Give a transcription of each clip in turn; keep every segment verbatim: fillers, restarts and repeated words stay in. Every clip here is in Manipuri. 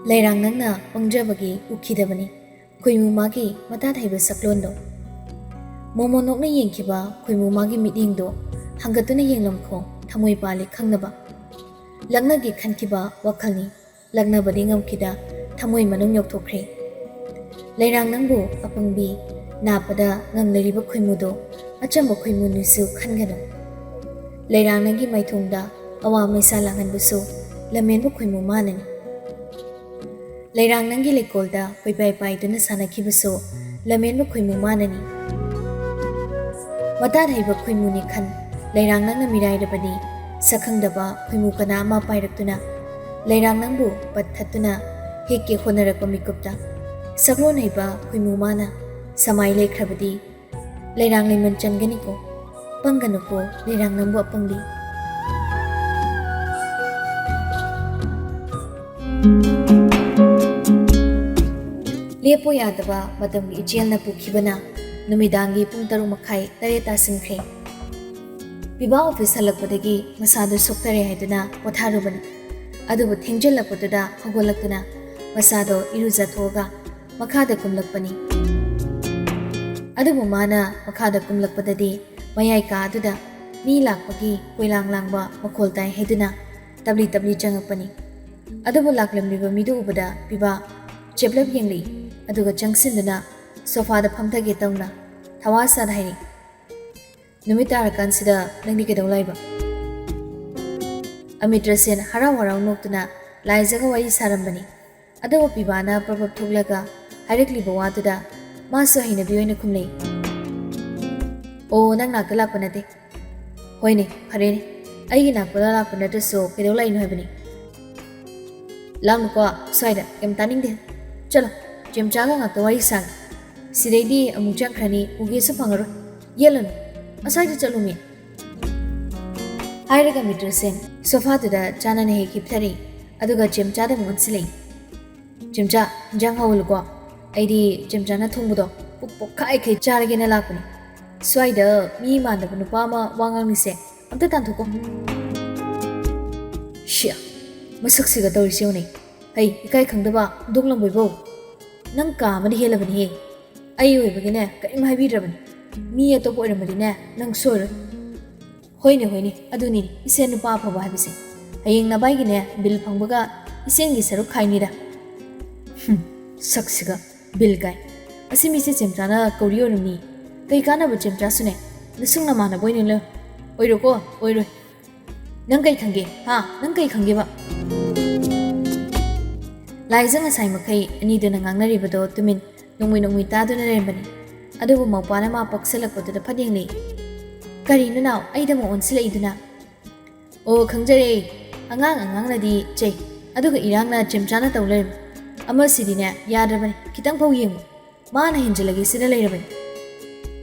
ꯂꯩꯔꯥꯡ ꯅꯪꯅ ꯄꯪꯖꯕꯒꯤ ꯎꯈꯤꯗꯕꯅꯤ ꯈꯣꯏꯃꯨ ꯃꯥꯒꯤ ꯃꯇꯥ ꯊꯩꯕ ꯁꯛꯂꯣꯟꯗꯣ꯫ ꯃꯣꯃꯣ ꯅꯣꯛꯅ ꯌꯦꯡꯈꯤꯕ ꯈꯣꯏꯃꯨ ꯃꯥꯒꯤ ꯃꯤꯠꯌꯦꯡꯗꯣ ꯍꯪꯒꯠꯇꯨꯅ ꯌꯦꯡꯂꯝꯈꯣ ꯊꯃꯣꯏ ꯄꯥꯜꯂꯤ ꯈꯪꯅꯕ꯫ ꯂꯛꯅꯒꯦ ꯈꯟꯈꯤꯕ ꯋꯥꯈꯜꯅꯤ ꯂꯛꯅꯕꯗꯤ ꯉꯝꯈꯤꯗ ꯊꯃꯣꯏ ꯃꯅꯨꯡ ꯌꯧꯊꯣꯛꯈ꯭ꯔꯦ꯫ ꯂꯩꯔꯥꯡ ꯅꯪꯕꯨ ꯑꯄꯪꯕꯤ, ꯅꯥꯞꯄꯗ ꯉꯪꯂꯔꯤꯕ ꯈꯣꯏꯃꯨꯗꯣ ꯑꯆꯝꯕ ꯈꯣꯏꯃꯨꯅꯤꯁꯨ ꯈꯟꯒꯅꯨ꯫ ꯂꯩꯔꯥꯡ ꯅꯪꯒꯤ ꯃꯥꯏꯊꯣꯡꯗ ꯑꯋꯥ ꯃꯩꯁꯥ ꯂꯥꯡꯍꯟꯕꯁꯨ ꯂꯝꯍꯦꯟꯕ ꯈꯣꯏꯃꯨ ꯃꯥꯅꯅꯤ꯫ ꯂꯩꯔꯥꯡ ꯅꯪꯒꯤ ꯂꯩꯀꯣꯜꯗ ꯀꯣꯏꯄꯥꯏ ꯄꯥꯏꯗꯨꯅ ꯁꯥꯟꯅꯈꯤꯕꯁꯨ ꯂꯝꯍꯦꯟꯕ ꯈꯣꯏꯃꯨ ꯃꯥꯅꯅꯤ꯫ ꯃꯇꯥ ꯊꯩꯕ ꯈꯣꯏꯃꯨꯅꯤ ꯈꯟ ꯂꯩꯔꯥꯡ ꯅꯪꯅ ꯃꯤꯔꯥꯏꯔꯕꯅꯤ꯫ ꯁꯛꯈꯪꯗꯕ ꯈꯣꯏꯃꯨ ꯀꯅꯥ ꯑꯃ ꯄꯥꯏꯔꯛꯇꯨꯅ ꯂꯩꯔꯥꯡ ꯅꯪꯕꯨ ꯄꯠꯊꯠꯇꯨꯅ ꯍꯦꯛꯀꯦ ꯍꯣꯠꯅꯔꯛꯄ ꯃꯤꯀꯨꯞꯇ ꯁꯛꯂꯣꯟ ꯍꯩꯕ ꯈꯣꯏꯃꯨ ꯃꯥꯅ ꯁꯃꯥꯏ ꯂꯩꯈ꯭ꯔꯕꯗꯤ ꯂꯩꯔꯥꯡ ꯂꯩꯃꯟ ꯆꯟꯒꯅꯤꯀꯣ꯫ ꯄꯪꯒꯅꯨꯀꯣ ꯂꯩꯔꯥꯡ ꯅꯪꯕꯨ ꯑꯄꯪꯕꯤ꯫ ꯂꯦꯞꯄꯣ ꯌꯥꯗꯕ ꯃꯇꯝꯒꯤ ꯏꯆꯦꯜꯅ ꯄꯨꯈꯤꯕꯅ ꯅꯨꯃꯤꯗꯥꯡꯒꯤ ꯄꯨꯡ ꯇꯔꯨꯛ ꯃꯈꯥꯏ ꯇꯔꯦꯠ ꯇꯥꯁꯤꯟꯈ꯭ꯔꯦ꯫ ꯄꯤꯕꯥ ꯑꯣꯐꯤꯁ ꯍꯜꯂꯛꯄꯗꯒꯤ ꯃꯁꯥꯗꯨ ꯁꯣꯛꯊꯔꯦ ꯍꯥꯏꯗꯨꯅ ꯄꯣꯊꯥꯔꯨꯕꯅꯤ꯫ ꯑꯗꯨꯕꯨ ꯊꯦꯡꯖꯤꯜꯂꯛꯄꯗꯨꯗ ꯍꯧꯒꯠꯂꯛꯇꯨꯅ ꯃꯁꯥꯗꯣ ꯏꯔꯨꯖꯊꯣꯛꯑꯒ ꯃꯈꯥꯗ ꯀꯨꯝꯂꯛꯄꯅꯤ꯫ ꯑꯗꯨꯕꯨ ꯃꯥꯅ ꯃꯈꯥꯗ ꯀꯨꯝꯂꯛꯄꯗꯗꯤ ꯃꯌꯥꯏ ꯀꯥ ꯑꯗꯨꯗ ꯃꯤ ꯂꯥꯛꯄꯒꯤ ꯀꯣꯏꯂꯥꯡ ꯂꯥꯡꯕ ꯃꯈꯣꯜ ꯇꯥꯏ ꯍꯥꯏꯗꯨꯅ ꯇꯞꯂꯤ ꯇꯞꯂꯤ ꯆꯪꯉꯛꯄꯅꯤ꯫ ꯑꯗꯨꯕꯨ ꯂꯥꯛꯂꯝꯂꯤꯕ ꯃꯤꯗꯨ ꯎꯕꯗ ꯄꯤꯕꯥ ꯆꯦꯞꯂꯞ ꯌꯦꯡꯂꯛꯏ꯫ ꯑꯗꯨꯒ ꯆꯪꯁꯤꯟꯗꯨꯅ ꯁꯣꯐꯥꯗ ꯐꯝꯊꯒꯦ ꯇꯧꯅ ꯊꯋꯥ ꯁꯥꯗ ꯍꯥꯏꯔꯤ, "ꯅꯨꯃꯤꯠ ꯇꯥꯔꯀꯥꯟꯁꯤꯗ ꯅꯪꯗꯤ ꯀꯩꯗꯧ ꯂꯥꯛꯏꯕ?" ꯑꯃꯤꯇ꯭ꯔ ꯁꯦꯟ ꯍꯔꯥꯎ ꯍꯔꯥꯎ ꯅꯣꯛꯇꯨꯅ ꯂꯥꯏꯖꯒ ꯋꯥꯔꯤ ꯁꯥꯔꯝꯕꯅꯤ꯫ ꯑꯗꯨꯕꯨ ꯄꯤꯕꯥꯅ ꯄ꯭ꯔꯞ ꯄ꯭ꯔꯞ ꯊꯣꯛꯂꯒ ꯍꯥꯏꯔꯛꯂꯤꯕ ꯋꯥꯗꯨꯗ ꯃꯥꯁꯨ ꯍꯩꯅꯕꯤ ꯑꯣꯏꯅ ꯈꯨꯝꯂꯛꯏ, "ꯑꯣ, ꯅꯪ ꯅꯥꯛꯇ ꯂꯥꯛꯄ ꯅꯠꯇꯦ꯫ ꯍꯣꯏꯅꯦ, ꯐꯔꯦꯅꯦ꯫ ꯑꯩꯒꯤ ꯅꯥꯛꯇ ꯂꯥꯛꯄ ꯅꯠꯇ꯭ꯔꯁꯨ ꯀꯩꯗꯧ ꯂꯥꯛꯏꯅꯣ ꯍꯥꯏꯕꯅꯤ?" "ꯂꯥꯛꯅꯨꯀꯣ ꯁ꯭ꯋꯥꯏꯗ, ꯌꯥꯝ ꯇꯥꯅꯤꯡꯗꯦ꯫ ꯆꯠꯂꯣ, ꯆꯦꯝꯆꯥꯒ ꯉꯥꯛꯇ ꯋꯥꯔꯤ ꯁꯥꯒꯦ꯫ ꯁꯤꯗꯩꯗꯤ ꯑꯃꯨꯛ ꯆꯪꯈ꯭ꯔꯅꯤ, ꯎꯒꯦꯁꯨ ꯐꯪꯉꯔꯣꯏ꯫ ꯌꯦꯠꯂꯨꯅꯨ, ꯑꯁ꯭ꯋꯥꯏꯗ ꯆꯠꯂꯨꯃꯤ꯫" ꯍꯥꯏꯔꯒ ꯃꯤꯇ꯭ꯔ ꯁꯦꯟ ꯁꯣꯐꯥꯗꯨꯗ ꯆꯥꯟꯅꯅ ꯍꯦꯛ ꯍꯤꯞꯊꯔꯛꯏ꯫ ꯑꯗꯨꯒ ꯆꯦꯝꯆꯥꯗ ꯑꯃꯨꯛ ꯑꯣꯟꯁꯤꯜꯂꯛꯏ꯫ "ꯆꯦꯝꯆꯥ, ꯏꯟꯖꯥꯡ ꯍꯥꯎꯍꯜꯂꯨꯀꯣ꯫ ꯑꯩꯗꯤ ꯆꯦꯝꯆꯥꯅ ꯊꯣꯡꯕꯗꯣ ꯄꯨꯛ ꯄꯣꯛꯈꯥꯏꯈꯩ ꯆꯥꯔꯒꯦꯅ ꯂꯥꯛꯄꯅꯤ꯫ ꯁ꯭ꯋꯥꯏꯗ ꯃꯤ ꯃꯥꯟꯗꯕ ꯅꯨꯄꯥ ꯑꯃ ꯋꯥ ꯉꯥꯡꯂꯤꯁꯦ ꯑꯝꯇ ꯇꯥꯟꯊꯣꯛꯀꯣ꯫" ꯁꯤꯌꯥ, ꯃꯁꯛꯁꯤꯒ ꯇꯧꯔꯤꯁꯦ ꯌꯦꯡꯉꯨꯅꯦ꯫ ꯑꯩ ꯏꯀꯥꯏ ꯈꯪꯗꯕ ꯍꯧꯗꯣꯡ ꯂꯝꯕꯣꯏꯕꯧ, ꯅꯪ ꯀꯥ ꯑꯃꯗꯤ ꯍꯦꯜꯂꯕꯅꯤꯍꯦ꯫ ꯑꯩ ꯑꯣꯏꯕꯒꯤꯅꯦ ꯀꯔꯤꯝ ꯍꯥꯏꯕꯤꯗ꯭ꯔꯕꯅꯤ꯫ ꯃꯤ ꯑꯇꯣꯞꯄ ꯑꯣꯏꯔꯝꯃꯗꯤꯅꯦ ꯅꯪ ꯁꯣꯏꯔꯣꯏ꯫ ꯍꯣꯏꯅꯦ ꯍꯣꯏꯅꯦ, ꯑꯗꯨꯅꯤꯅꯦ ꯏꯁꯦꯟ ꯅꯨꯄꯥ ꯑꯐꯕ ꯍꯥꯏꯕꯁꯦ꯫ ꯍꯌꯦꯡ ꯅꯕꯥꯏꯒꯤꯅꯦ ꯕꯤꯜ ꯐꯪꯕꯒ ꯏꯁꯦꯟꯒꯤ ꯁꯔꯨꯛ ꯈꯥꯏꯅꯤꯗ꯫ ꯍꯨꯝ, ꯁꯛꯁꯤꯒ ꯕꯤꯜ ꯀꯥꯏ꯫ ꯑꯁꯤ ꯃꯤꯁꯦ ꯆꯦꯝꯆꯥꯅ ꯀꯧꯔꯤ ꯑꯣꯏꯔꯝꯅꯤ꯫ ꯀꯩ ꯀꯥꯟꯅꯕ ꯆꯦꯝꯆꯥꯁꯨꯅꯦ ꯅꯁꯨꯡ ꯅꯃꯥꯟꯅꯕ ꯑꯣꯏꯅ ꯂꯣꯏ ꯑꯣꯏꯔꯣꯀꯣ, ꯑꯣꯏꯔꯣꯏ꯫ ꯅꯪ ꯀꯩ ꯈꯪꯒꯦ? ꯍꯥ? ꯅꯪ ꯀꯩ ꯈꯪꯒꯦꯕ? ꯂꯥꯏꯖ ꯉꯁꯥꯏ ꯃꯈꯩ ꯑꯅꯤꯗꯨꯅ ꯉꯥꯡꯅꯔꯤꯕꯗꯣ ꯇꯨꯃꯤꯟ ꯅꯣꯡꯃꯩ ꯅꯣꯡꯃꯩ ꯇꯥꯗꯨꯅ ꯂꯩꯔꯝꯕꯅꯤ꯫ ꯑꯗꯨꯕꯨ ꯃꯧꯄꯥꯅ ꯃꯥ ꯄꯣꯛꯁꯜꯂꯛꯄꯗꯨꯗ ꯐꯠ ꯌꯦꯡꯂꯛꯏ꯫ "ꯀꯔꯤꯅꯣ ꯅꯥꯎ, ꯑꯩꯗ ꯑꯃꯨꯛ ꯑꯣꯟꯁꯤꯜꯂꯛꯏꯗꯨꯅ?" "ꯑꯣ, ꯈꯪꯖꯔꯦ꯫ ꯑꯉꯥꯡ ꯑꯉꯥꯡꯅꯗꯤ ꯆꯩ, ꯑꯗꯨꯒ ꯏꯔꯥꯡꯅ ꯆꯦꯝꯆꯥꯅ ꯇꯧ ꯂꯩꯔꯝꯃꯤ꯫ ꯑꯃꯁꯤꯗꯤꯅꯦ ꯌꯥꯗ꯭ꯔꯕꯅꯤ, ꯈꯤꯇꯪ ꯐꯥꯎ ꯌꯦꯡꯉꯨ꯫ ꯃꯥꯅ ꯍꯦꯟꯖꯤꯜꯂꯒꯦ ꯁꯤꯗ ꯂꯩꯔꯕꯅꯤ꯫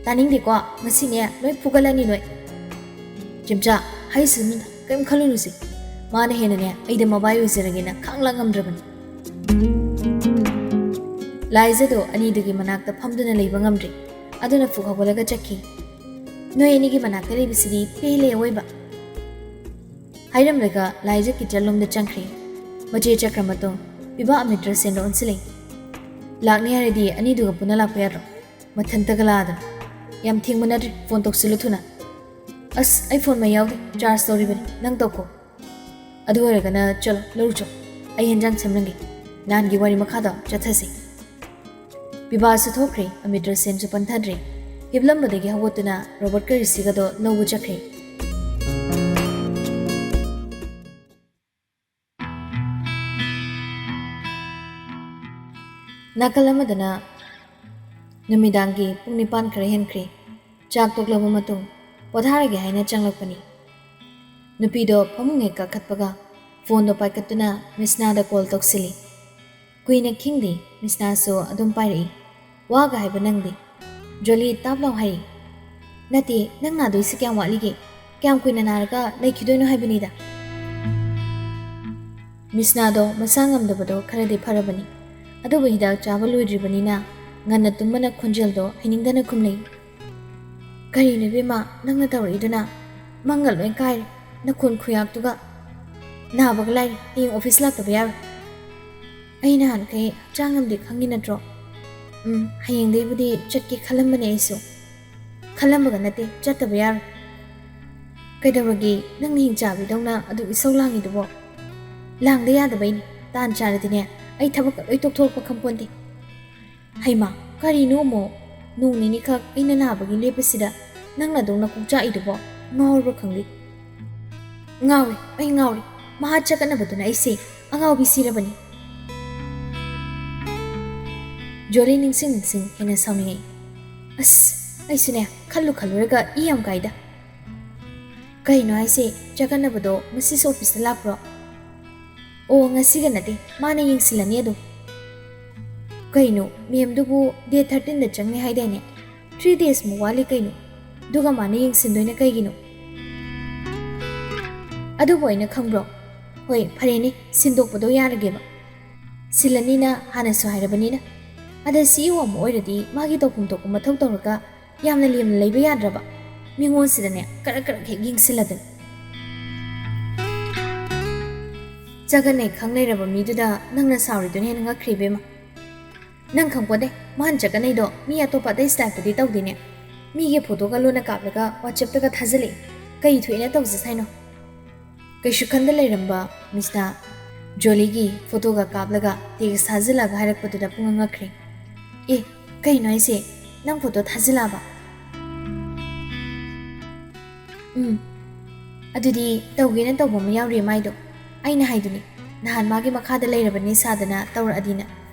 ꯇꯥꯅꯤꯡꯗꯦꯀꯣ, ꯉꯁꯤꯅꯦ ꯂꯣꯏ ꯐꯨꯒꯠꯂꯅꯤ ꯅꯣꯏ꯫ ꯆꯦꯝꯆꯥ, ꯍꯥꯏꯁꯅꯨꯗ, ꯀꯔꯤꯝ ꯈꯜꯂꯨꯅꯨꯁꯦ꯫ ꯃꯥꯅ ꯍꯦꯟꯅꯅꯦ ꯑꯩꯗ ꯃꯕꯥꯏ ꯑꯣꯏꯖꯔꯒꯦꯅ ꯈꯥꯡ ꯂꯥꯡ ꯉꯝꯗ꯭ꯔꯕꯅꯤ꯫" ꯂꯥꯏꯖꯗꯣ ꯑꯅꯤꯗꯨꯒꯤ ꯃꯅꯥꯛꯇ ꯐꯝꯗꯨꯅ ꯂꯩꯕ ꯉꯝꯗ꯭ꯔꯦ꯫ ꯑꯗꯨꯅ ꯐꯨꯛ ꯍꯧꯒꯠꯂꯒ ꯆꯠꯈꯤ꯫ "ꯅꯣꯏ ꯑꯅꯤꯒꯤ ꯃꯅꯥꯛꯇ ꯂꯩꯕꯁꯤꯗꯤ ꯄꯦꯜꯂꯦ ꯑꯋꯣꯏꯕ꯫" ꯍꯥꯏꯔꯝꯂꯒ ꯂꯥꯏꯖ ꯀꯤꯆꯟꯂꯣꯝꯗ ꯆꯪꯈ꯭ꯔꯦ꯫ ꯃꯆꯦ ꯆꯠꯈ꯭ꯔ ꯃꯇꯨꯡ ꯄꯤꯕꯥ ꯑꯃꯤꯇ꯭ꯔ ꯁꯦꯟꯗ ꯑꯣꯟꯁꯤꯜꯂꯛꯏ꯫ "ꯂꯥꯛꯅꯤ ꯍꯥꯏꯔꯗꯤ ꯑꯅꯤꯗꯨꯒ ꯄꯨꯟꯅ ꯂꯥꯛꯄ ꯌꯥꯗ꯭ꯔꯣ? ꯃꯊꯟꯇꯒ ꯂꯥꯛꯑꯗꯅ꯫ ꯌꯥꯝ ꯊꯦꯡꯕ ꯅꯠꯇ꯭ꯔꯦ, ꯐꯣꯟ ꯇꯧꯁꯤꯜꯂꯨ ꯊꯨꯅ꯫" "ꯑꯁ, ꯑꯩ ꯐꯣꯟ ꯃꯩ ꯌꯥꯎꯗꯦ, ꯆꯥꯔꯖ ꯇꯧꯔꯤꯕꯅꯤ, ꯅꯪ ꯇꯧꯀꯣ꯫ ꯑꯗꯨ ꯑꯣꯏꯔꯒꯅ ꯆꯠꯂꯣ, ꯂꯧꯔꯨ ꯆꯠꯂꯣ, ꯑꯩ ꯍꯦꯟꯖꯥꯡ ꯁꯦꯝꯂꯝꯒꯦ꯫ ꯅꯍꯥꯟꯒꯤ ꯋꯥꯔꯤ ꯃꯈꯥꯗꯣ ꯆꯠꯊꯁꯤ꯫" ꯄꯤꯕꯥꯁꯨ ꯊꯣꯛꯈ꯭ꯔꯦ, ꯑꯃꯤꯇ꯭ꯔ ꯁꯦꯟꯁꯨ ꯄꯟꯊꯗ꯭ꯔꯦ꯫ ꯍꯤꯞꯂꯝꯕꯗꯒꯤ ꯍꯧꯒꯠꯇꯨꯅ ꯔꯣꯕꯔꯠꯀ ꯔꯤꯁꯤꯒꯗꯣ ꯂꯧꯕ ꯆꯠꯈ꯭ꯔꯦ꯫ ꯅꯥꯀꯜ ꯑꯃꯗꯅ ꯅꯨꯃꯤꯗꯥꯡꯒꯤ ꯄꯨꯡ ꯅꯤꯄꯥꯟ ꯈꯔ ꯍꯦꯟꯈ꯭ꯔꯦ꯫ ꯆꯥꯛ ꯇꯣꯛꯂꯕ ꯃꯇꯨꯡ ꯄꯣꯊꯥꯔꯒꯦ ꯍꯥꯏꯅ ꯆꯪꯂꯛꯄꯅꯤ꯫ ꯅꯨꯄꯤꯗꯣ ꯐꯃꯨꯡ ꯍꯦꯛ ꯀꯥꯈꯠꯄꯒ ꯐꯣꯟꯗꯣ ꯄꯥꯏꯈꯠꯇꯨꯅ ꯃꯤꯁꯅꯥꯗ ꯀꯣꯜ ꯇꯧꯁꯤꯜꯂꯤ꯫ ꯀꯨꯏꯅ ꯈꯤꯡꯗꯦ, ꯃꯤꯁꯅꯥꯁꯨ ꯑꯗꯨꯝ ꯄꯥꯏꯔꯛꯏ꯫ "ꯋꯥꯒ ꯍꯥꯏꯕ ꯅꯪꯗꯦ꯫" ꯖꯣꯂꯤ ꯇꯥꯞ ꯂꯥꯎ ꯍꯥꯏꯔꯤ꯫ "ꯅꯠꯇꯦ, ꯅꯪ ꯅꯥꯗꯣꯏꯁꯤ ꯀꯌꯥꯝ ꯋꯥꯠꯂꯤꯒꯦ? ꯀꯌꯥꯝ ꯀꯨꯏꯅ ꯅꯥꯔꯒ ꯂꯩꯈꯤꯗꯣꯏꯅꯣ ꯍꯥꯏꯕꯅꯤꯗ?" ꯃꯤꯁꯅꯥꯗꯣ ꯃꯁꯥ ꯉꯝꯗꯕꯗꯣ ꯈꯔꯗꯤ ꯐꯔꯕꯅꯤ, ꯑꯗꯨꯕꯨ ꯍꯤꯗꯥꯛ ꯆꯥꯕ ꯂꯣꯏꯗ꯭ꯔꯤꯕꯅꯤꯅ ꯉꯟꯅ ꯇꯨꯝꯕꯅ ꯈꯣꯟꯖꯦꯜꯗꯣ ꯍꯩꯅꯤꯡꯗꯅ ꯈꯨꯝꯂꯛꯏ꯫ "ꯀꯔꯤꯅꯣ ꯏꯕꯦꯝꯃ ꯅꯪꯅ ꯇꯧꯔꯛꯏꯗꯨꯅ? ꯃꯪꯒ ꯂꯣꯏ ꯀꯥꯏꯔꯦ ꯅꯈꯣꯟ ꯈꯨꯌꯥꯛꯇꯨꯒ꯫ ꯅꯥꯕꯒ ꯂꯥꯏꯔꯤ, ꯍꯌꯦꯡ ꯑꯣꯐꯤꯁ ꯂꯥꯛꯇꯕ ꯌꯥꯔꯣꯏ꯫" ꯑꯩ ꯅꯍꯥꯟꯈꯩ ꯍꯛꯆꯥꯡ ꯉꯝꯗꯦ ꯈꯪꯉꯤ ꯅꯠꯇ꯭ꯔꯣ? ꯎꯝ, ꯍꯌꯦꯡꯗꯩꯕꯨꯗꯤ ꯆꯠꯀꯦ ꯈꯜꯂꯝꯕꯅꯦ ꯑꯩꯁꯨ꯫ ꯈꯜꯂꯝꯕꯒ ꯅꯠꯇꯦ, ꯆꯠꯇꯕ ꯌꯥꯔꯣꯏ꯫ ꯀꯩꯗꯧꯔꯒꯦ? ꯅꯪꯅ ꯍꯤꯡꯆꯥꯕꯤꯗꯧꯅ ꯑꯗꯨꯛ ꯏꯁꯧ ꯂꯥꯡꯉꯤꯗꯨꯕꯣ? ꯂꯥꯡꯗ ꯌꯥꯗꯕꯩꯅꯦ꯫ ꯇꯥꯟ ꯆꯥꯔꯗꯤꯅꯦ, ꯑꯩ ꯊꯕꯛꯀ ꯂꯣꯏ ꯇꯣꯛꯊꯣꯛꯄ ꯈꯪꯄꯣꯟꯇꯦ꯫ ꯍꯩꯃꯥ, ꯀꯔꯤꯅꯣ ꯑꯃꯨꯛ? ꯅꯣꯡ ꯅꯤꯅꯤꯈꯛ ꯑꯩꯅ ꯅꯥꯕꯒꯤ ꯂꯦꯞꯄꯁꯤꯗ ꯅꯪꯅ ꯑꯗꯨꯝ ꯅꯀꯣꯛ ꯆꯥꯛꯏꯗꯨꯕꯣ? ꯉꯥꯎꯔꯕ꯭ꯔꯥ ꯈꯪꯗꯦ꯫ ꯉꯥꯎꯔꯦ, ꯑꯩ ꯉꯥꯎꯔꯦ꯫ ꯃꯍꯥ ꯆꯒꯠꯅꯕꯗꯨꯅ ꯑꯩꯁꯦ ꯑꯉꯥꯎꯕꯤ ꯁꯤꯔꯕꯅꯤ꯫ ꯖꯣꯂꯤ ꯅꯤꯡꯁꯤꯡ ꯅꯤꯡꯁꯤꯡ ꯍꯦꯟꯅ ꯁꯥꯎꯅꯤꯡꯉꯛꯏ꯫ ꯑꯁ, ꯑꯩꯁꯨꯅꯦ, ꯈꯜꯂꯨ ꯈꯜꯂꯨꯔꯒ ꯏ ꯌꯥꯝ ꯀꯥꯏꯗ꯫ ꯀꯩꯅꯣ ꯍꯥꯏꯁꯦ? ꯆꯒꯠꯅꯕꯗꯣ ꯉꯁꯤꯁꯨ ꯑꯣꯐꯤꯁꯇ ꯂꯥꯛꯄ꯭ꯔꯣ? ꯑꯣ, ꯉꯁꯤꯒ ꯅꯠꯇꯦ, ꯃꯥꯅ ꯌꯦꯡꯁꯤꯜꯂꯅꯤ ꯑꯗꯨꯝ꯫ ꯀꯩꯅꯣ, ꯃꯦꯝꯗꯨꯕꯨ ꯗꯦꯠ ꯊꯥꯔꯇꯤꯟꯗ ꯆꯪꯅꯤ ꯍꯥꯏꯗꯥꯏꯅꯦ? ꯊ꯭ꯔꯤ ꯗꯦꯖꯃꯨꯛ ꯋꯥꯠꯂꯤ ꯀꯩꯅꯣ꯫ ꯑꯗꯨꯒ ꯃꯥꯅ ꯌꯦꯡꯁꯤꯟꯗꯣꯏꯅ ꯀꯩꯒꯤꯅꯣ? ꯑꯗꯨꯕꯨ ꯑꯩꯅ ꯈꯪꯕ꯭ꯔꯣ? ꯍꯣꯏ, ꯐꯔꯦꯅꯦ, ꯁꯤꯟꯗꯣꯛꯄꯗꯣ ꯌꯥꯔꯒꯦꯕ꯫ ꯁꯤꯜꯂꯅꯤꯅ ꯍꯥꯟꯅꯁꯨ ꯍꯥꯏꯔꯕꯅꯤꯅ꯫ ꯑꯗ ꯁꯤ ꯏ ꯑꯣ ꯑꯃ ꯑꯣꯏꯔꯗꯤ ꯃꯥꯒꯤ ꯇꯧꯐꯝ ꯊꯣꯛꯄ ꯃꯊꯧ ꯇꯧꯔꯒ ꯌꯥꯝꯅ ꯂꯦꯝꯅ ꯂꯩꯕ ꯌꯥꯗ꯭ꯔꯕ? ꯃꯤꯉꯣꯟꯁꯤꯗꯅꯦ ꯀꯔꯛ ꯀꯔꯛ ꯍꯦꯛ ꯌꯦꯡꯁꯤꯜꯂꯗꯅ꯫ ꯆꯒꯠꯅꯩ ꯈꯪ ꯂꯩꯔꯕ ꯃꯤꯗꯨꯗ ꯅꯪꯅ ꯁꯥꯎꯔꯤꯗꯨꯅ ꯍꯦꯟꯅ ꯉꯛꯈ꯭ꯔꯦ ꯏꯕꯦꯝꯃ꯫ ꯅꯪ ꯈꯪꯄꯣꯠꯇꯦ, ꯃꯥꯅ ꯆꯒꯠꯅꯩꯗꯣ ꯃꯤ ꯑꯇꯣꯞꯄ ꯑꯇꯩ ꯁ꯭ꯇꯥꯏꯜꯗꯗꯤ ꯇꯧꯗꯦꯅꯦ꯫ ꯃꯤꯒꯤ ꯐꯣꯇꯣꯒ ꯂꯣꯟꯅ ꯀꯥꯞꯂꯒ WhatsApp-ꯇꯒ ꯊꯥꯖꯤꯜꯂꯛꯏ꯫ ꯀꯩ ꯊꯣꯛꯑꯦꯅ ꯇꯧꯁꯦ ꯁꯥꯏꯅꯣ? ꯀꯩꯁꯨ ꯈꯟꯗ ꯂꯩꯔꯝꯕ ꯃꯤꯁꯅ ꯖꯣꯂꯤꯒꯤ ꯐꯣꯇꯣꯒ ꯀꯥꯞꯂꯒ ꯇꯦꯛꯁ ꯊꯥꯖꯤꯜꯂꯒ ꯍꯥꯏꯔꯛꯄꯗꯨꯗ ꯄꯨꯡꯉꯛ ꯉꯛꯈ꯭ꯔꯦ꯫ ꯑꯦ, ꯀꯩꯅꯣ ꯍꯥꯏꯁꯦ? ꯅꯪ ꯐꯣꯇꯣ ꯊꯥꯖꯤꯜꯂꯛꯑꯕ? ꯎꯝ, ꯑꯗꯨꯗꯤ ꯇꯧꯒꯦꯅ ꯇꯧꯕ ꯑꯃ ꯌꯥꯎꯔꯤ ꯃꯥꯏꯗꯣ꯫ ꯑꯩꯅ ꯍꯥꯏꯗꯨꯅꯤ, ꯅꯍꯥꯟ ꯃꯥꯒꯤ ꯃꯈꯥꯗ ꯂꯩꯔꯕꯅꯤ ꯁꯥꯗꯅ ꯇꯧꯔꯛꯑꯗꯤꯅ꯫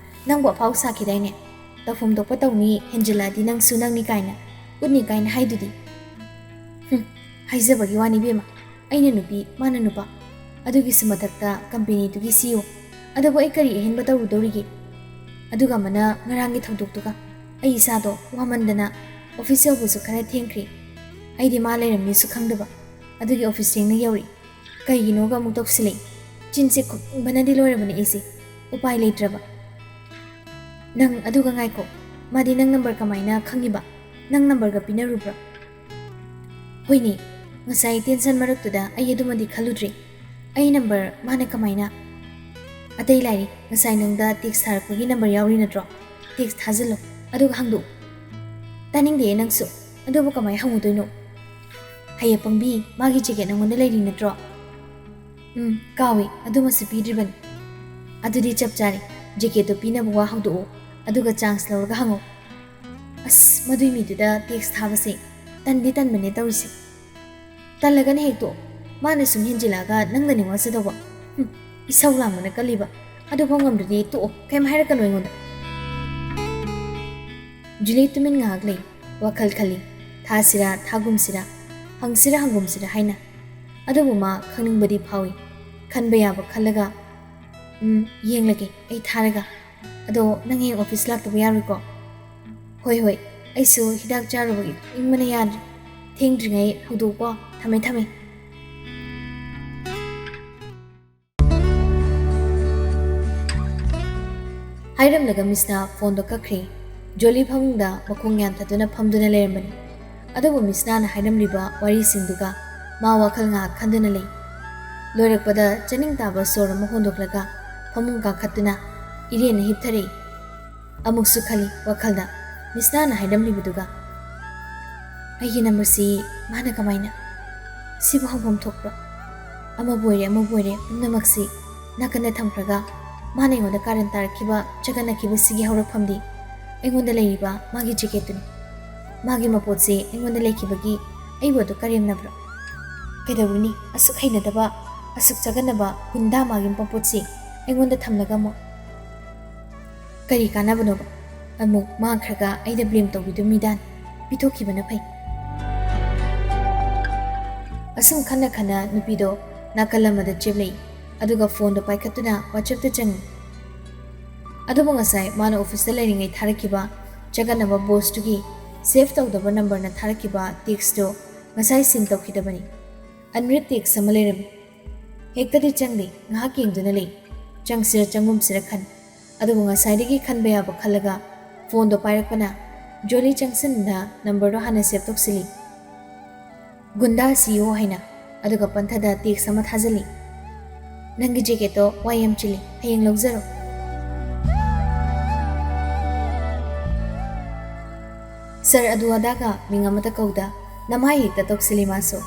ꯅꯪꯕꯨ ꯑꯐꯥꯎ ꯁꯥꯈꯤꯗꯥꯏꯅꯦ? ꯇꯧꯐꯝ ꯊꯣꯛꯄ ꯇꯧꯅꯤ, ꯍꯦꯟꯖꯤꯜꯂꯛꯑꯗꯤ ꯅꯪꯁꯨ ꯅꯪꯅꯤ ꯀꯥꯏꯅ, ꯎꯠꯅꯤ ꯀꯥꯏꯅ ꯍꯥꯏꯗꯨꯗꯤ꯫ ꯍꯨꯝ, ꯍꯥꯏꯖꯕꯒꯤ ꯋꯥꯅꯤ ꯏꯕꯦꯝꯃ, ꯑꯩꯅ ꯅꯨꯄꯤ, ꯃꯥꯅ ꯅꯨꯄꯥ꯫ ꯑꯗꯨꯒꯤꯁꯨ ꯃꯊꯛꯇ ꯀꯝꯄꯦꯅꯤꯗꯨꯒꯤ ꯁꯤ ꯏ ꯑꯣ꯫ ꯑꯗꯨꯕꯨ ꯑꯩ ꯀꯔꯤ ꯑꯍꯦꯟꯕ ꯇꯧꯔꯨꯗꯧꯔꯤꯒꯦ? ꯑꯗꯨꯒ ꯑꯃꯅ ꯉꯔꯥꯡꯒꯤ ꯊꯧꯗꯣꯛꯇꯨꯒ꯫ ꯑꯩ ꯏꯁꯥꯗꯣ ꯋꯥꯃꯟꯗꯅ ꯑꯣꯐꯤꯁ ꯌꯧꯕꯁꯨ ꯈꯔ ꯊꯦꯡꯈ꯭ꯔꯦ꯫ ꯑꯩꯗꯤ ꯃꯥ ꯂꯩꯔꯝꯅꯤꯁꯨ ꯈꯪꯗꯕ꯫ ꯑꯗꯨꯒꯤ ꯑꯣꯐꯤꯁ ꯊꯦꯡꯅ ꯌꯧꯔꯛꯏ꯫ ꯀꯩꯒꯤꯅꯣꯒ ꯑꯃꯨꯛ ꯇꯧꯁꯤꯜꯂꯛꯏ꯫ ꯆꯤꯟꯁꯦ ꯈꯨꯝꯕꯅꯗꯤ ꯂꯣꯏꯔꯕꯅꯦ ꯑꯩꯁꯦ꯫ ꯎꯄꯥꯏ ꯂꯩꯇ꯭ꯔꯕ꯫ ꯅꯪ ꯑꯗꯨꯒ ꯉꯥꯏꯈꯣ, ꯃꯥꯗꯤ ꯅꯪ ꯅꯝꯕꯔ ꯀꯃꯥꯏꯅ ꯈꯪꯉꯤꯕ? ꯅꯪ ꯅꯝꯕꯔꯒ ꯄꯤꯅꯔꯨꯕ꯭ꯔꯥ? ꯍꯣꯏꯅꯦ, ꯉꯁꯥꯏ ꯇꯦꯟꯁꯟ ꯃꯔꯛꯇꯨꯗ ꯑꯩ ꯑꯗꯨꯃꯗꯤ ꯈꯜꯂꯨꯗ꯭ꯔꯦ꯫ ꯑꯩ ꯅꯝꯕꯔ ꯃꯥꯅ ꯀꯃꯥꯏꯅ? ꯑꯇꯩ ꯂꯥꯏꯔꯤ, ꯉꯁꯥꯏ ꯅꯪꯗ ꯇꯦꯛꯁ ꯊꯥꯔꯛꯄꯒꯤ ꯅꯝꯕꯔ ꯌꯥꯎꯔꯤ ꯅꯠꯇ꯭ꯔꯣ? ꯇꯦꯛꯁ ꯊꯥꯖꯤꯜꯂꯣ, ꯑꯗꯨꯒ ꯍꯪꯗꯣꯛꯎ꯫ ꯇꯥꯅꯤꯡꯗꯦ ꯅꯪꯁꯨ, ꯑꯗꯨꯕꯨ ꯀꯃꯥꯏ ꯍꯪꯉꯨꯗꯣꯏꯅꯣ? ꯍꯩꯌꯦ ꯄꯪꯕꯤ, ꯃꯥꯒꯤ ꯖꯦꯀꯦꯠ ꯅꯪꯉꯣꯟꯗ ꯂꯩꯔꯤ ꯅꯠꯇ꯭ꯔꯣ? ꯎꯝ, ꯀꯥꯎꯏ, ꯑꯗꯨꯃꯁꯨ ꯄꯤꯗ꯭ꯔꯤꯕꯅꯤ꯫ ꯑꯗꯨꯗꯤ ꯆꯞ ꯆꯥꯔꯦ, ꯖꯦꯀꯦꯠꯇꯣ ꯄꯤꯅꯕ ꯋꯥ ꯍꯧꯗꯣꯛꯑꯣ, ꯑꯗꯨꯒ ꯆꯥꯟꯁ ꯂꯧꯔꯒ ꯍꯪꯉꯣ꯫ ꯑꯁ, ꯃꯗꯨꯏ ꯃꯤꯗꯨꯗ ꯇꯦꯛꯁ ꯊꯥꯕꯁꯦ ꯇꯟꯗꯤ ꯇꯟꯕꯅꯦ ꯇꯧꯔꯤꯁꯦ꯫ ꯇꯜꯂꯒꯅ ꯍꯦꯛ ꯇꯣꯛꯑꯣ, ꯃꯥꯅ ꯁꯨꯝ ꯍꯦꯟꯖꯤꯜꯂꯛꯑꯒ ꯅꯪꯗꯅꯤ ꯋꯥꯖꯗꯧꯕ꯫ ꯍꯨꯝ, ꯏꯁꯧ ꯂꯥꯡꯕꯅ ꯀꯜꯂꯤꯕ, ꯑꯗꯨꯐꯥꯎ ꯉꯝꯗ꯭ꯔꯗꯤ ꯇꯣꯛꯑꯣ, ꯀꯩꯝ ꯍꯥꯏꯔꯛꯀꯅꯨ ꯑꯩꯉꯣꯟꯗ꯫ ꯖꯨꯂꯤ ꯇꯨꯃꯤꯟ ꯉꯥꯏꯍꯥꯛ ꯂꯩ, ꯋꯥꯈꯜ ꯈꯜꯂꯤ꯫ ꯊꯥꯁꯤꯔꯥ, ꯊꯥꯒꯨꯝꯁꯤꯔꯥ, ꯍꯪꯁꯤꯔꯥ, ꯍꯪꯒꯨꯝꯁꯤꯔꯥ ꯍꯥꯏꯅ꯫ ꯑꯗꯨꯕꯨ ꯃꯥ ꯈꯪꯅꯤꯡꯕꯗꯤ ꯐꯥꯎꯏ꯫ ꯈꯟꯕ ꯌꯥꯕ ꯈꯜꯂꯒ, "ꯎꯝ, ꯌꯦꯡꯂꯒꯦ, ꯑꯩ ꯊꯥꯔꯒ꯫ ꯑꯗꯣ ꯅꯪ ꯍꯌꯦꯡ ꯑꯣꯐꯤꯁ ꯂꯥꯛꯇꯕ ꯌꯥꯔꯣꯏꯀꯣ?" "ꯍꯣꯏ, ꯍꯣꯏ, ꯑꯩꯁꯨ ꯍꯤꯗꯥꯛ ꯆꯥꯔꯨꯕꯒꯤ ꯇꯨꯝꯅꯤꯡꯕꯅ ꯌꯥꯗ꯭ꯔꯦ꯫ ꯊꯦꯡꯗ꯭ꯔꯤꯉꯩ ꯍꯧꯗꯣꯛꯎꯀꯣ꯫ ꯊꯝꯃꯦ, ꯊꯝꯃꯦ꯫" ꯍꯥꯏꯔꯝꯂꯒ ꯃꯤꯁꯅꯥ ꯐꯣꯟꯗꯣ ꯀꯛꯈ꯭ꯔꯦ꯫ ꯖꯣꯂꯤ ꯐꯃꯨꯡꯗ ꯃꯈꯣꯡ ꯌꯥꯟꯊꯗꯨꯅ ꯐꯝꯗꯨꯅ ꯂꯩꯔꯝꯕꯅꯤ꯫ ꯑꯗꯨꯕꯨ ꯃꯤꯁꯅꯥꯅ ꯍꯥꯏꯔꯝꯂꯤꯕ ꯋꯥꯔꯤꯁꯤꯡꯗꯨꯒ ꯃꯥ ꯋꯥꯈꯜ ꯉꯥꯏꯍꯥꯛ ꯈꯟꯗꯨꯅ ꯂꯩ꯫ ꯂꯣꯏꯔꯛꯄꯗ ꯆꯥꯅꯤꯡ ꯇꯥꯕ ꯁꯣꯔ ꯑꯃ ꯍꯣꯟꯗꯣꯛꯂꯒ ꯐꯃꯨꯡ ꯀꯥꯈꯠꯇꯨꯅ ꯏꯔꯦꯟꯅ ꯍꯤꯞꯊꯔꯛꯏ꯫ ꯑꯃꯨꯛꯁꯨ ꯈꯜꯂꯤ ꯋꯥꯈꯜꯗ, ꯃꯤꯁꯅꯥꯅ ꯍꯥꯏꯔꯝꯂꯤꯕꯗꯨꯒ꯫ "ꯑꯩꯒꯤ ꯅꯝꯕꯔꯁꯤ ꯃꯥꯅ ꯀꯃꯥꯏꯅ? ꯁꯤꯕꯨ ꯍꯪꯐꯝ ꯊꯣꯛꯄ꯭ꯔꯣ? ꯑꯃꯕꯨ ꯑꯣꯏꯔꯦ, ꯑꯃꯕꯨ ꯑꯣꯏꯔꯦ, ꯄꯨꯝꯅꯃꯛꯁꯤ ꯅꯥꯀꯟꯗ ꯊꯝꯈ꯭ꯔꯒ ꯃꯥꯅ ꯑꯩꯉꯣꯟꯗ ꯀꯥꯔꯟ ꯇꯥꯔꯛꯈꯤꯕ, ꯆꯒꯠꯅꯈꯤꯕꯁꯤꯒꯤ ꯍꯧꯔꯛꯐꯝꯗꯤ ꯑꯩꯉꯣꯟꯗ ꯂꯩꯔꯤꯕ ꯃꯥꯒꯤ ꯖꯦꯀꯦꯠꯇꯨꯅꯤ꯫ ꯃꯥꯒꯤ ꯃꯄꯣꯠꯁꯤ ꯑꯩꯉꯣꯟꯗ ꯂꯩꯈꯤꯕꯒꯤ ꯑꯩꯕꯨ ꯑꯗꯨ ꯀꯔꯦꯝꯅꯕ꯭ꯔꯣ? ꯀꯩꯗꯧꯔꯨꯅꯤ? ꯑꯁꯨꯛ ꯍꯩꯅꯗꯕ, ꯑꯁꯨꯛ ꯆꯒꯠꯅꯕ ꯒꯨꯟꯗꯥ ꯃꯥꯒꯤ ꯃꯄꯣꯠꯁꯤ ꯑꯩꯉꯣꯟꯗ ꯊꯝꯂꯒ ꯑꯃꯨꯛ ꯀꯔꯤ ꯀꯥꯟꯅꯕꯅꯣꯕ? ꯑꯃꯨꯛ ꯃꯥꯡꯈ꯭ꯔꯒ ꯑꯩꯗ ꯕ꯭ꯂꯦꯝ ꯇꯧꯕꯤꯗꯨꯃꯤꯗꯥꯟ꯫ ꯄꯤꯊꯣꯛꯈꯤꯕꯅ ꯐꯩ꯫" ꯑꯁꯨꯝ ꯈꯟꯅ ꯈꯟꯅ ꯅꯨꯄꯤꯗꯣ ꯅꯥꯀꯜ ꯑꯃꯗ ꯆꯦꯞꯂꯛꯏ, ꯑꯗꯨꯒ ꯐꯣꯟꯗꯣ ꯄꯥꯏꯈꯠꯇꯨꯅ ꯋꯥꯆꯞꯇ ꯆꯪꯉꯤ꯫ ꯑꯗꯨꯕꯨ ꯉꯁꯥꯏ ꯃꯥꯅ ꯑꯣꯐꯤꯁꯇ ꯂꯩꯔꯤꯉꯩ ꯊꯥꯔꯛꯈꯤꯕ ꯆꯒꯠꯅꯕ ꯕꯣꯁꯇꯨꯒꯤ ꯁꯦꯚ ꯇꯧꯗꯕ ꯅꯝꯕꯔꯅ ꯊꯥꯔꯛꯈꯤꯕ ꯇꯦꯛꯁꯇꯣ ꯉꯁꯥꯏ ꯁꯤꯟ ꯇꯧꯈꯤꯗꯕꯅꯤ꯫ ꯑꯟꯔꯤꯗ ꯇꯦꯛꯁ ꯑꯃ ꯂꯩꯔꯝꯃꯤ꯫ ꯍꯦꯛꯇꯗꯤ ꯆꯪꯗꯦ, ꯉꯥꯏꯍꯥꯛ ꯌꯦꯡꯗꯨꯅ ꯂꯩ꯫ ꯆꯪꯁꯤꯔ ꯆꯪꯒꯨꯝꯁꯤꯔ ꯈꯟ꯫ ꯑꯗꯨꯕꯨ ꯉꯁꯥꯏꯗꯒꯤ ꯈꯟꯕ ꯌꯥꯕ ꯈꯜꯂꯒ ꯐꯣꯟꯗꯣ ꯄꯥꯏꯔꯛꯄꯅ ꯖꯣꯂꯤ ꯆꯪꯁꯤꯟꯗ ꯅꯝꯕꯔꯗꯣ ꯍꯥꯟꯅ ꯁꯦꯚ ꯇꯧꯁꯤꯜꯂꯤ꯫ "ꯒꯨꯟꯗꯥ ꯁꯤ ꯏ ꯑꯣ" ꯍꯥꯏꯅ, ꯑꯗꯨꯒ ꯄꯟꯊꯗ ꯇꯦꯛꯁ ꯑꯃ ꯊꯥꯖꯤꯜꯂꯤ꯫ "ꯅꯪꯒꯤ ꯖꯦꯀꯦꯠꯇꯣ ꯋꯥꯏ ꯌꯥꯝ ꯆꯤꯜꯂꯤ, ꯍꯌꯦꯡ ꯂꯧꯖꯔꯣ"꯫ ꯁꯥꯔ ꯑꯗꯨ ꯑꯗꯥꯒ ꯃꯤꯡ ꯑꯃꯠꯇ ꯀꯧꯗ ꯅꯃꯥꯏ ꯍꯦꯛꯇ ꯇꯧꯁꯤꯜꯂꯤ ꯃꯥꯁꯨ꯫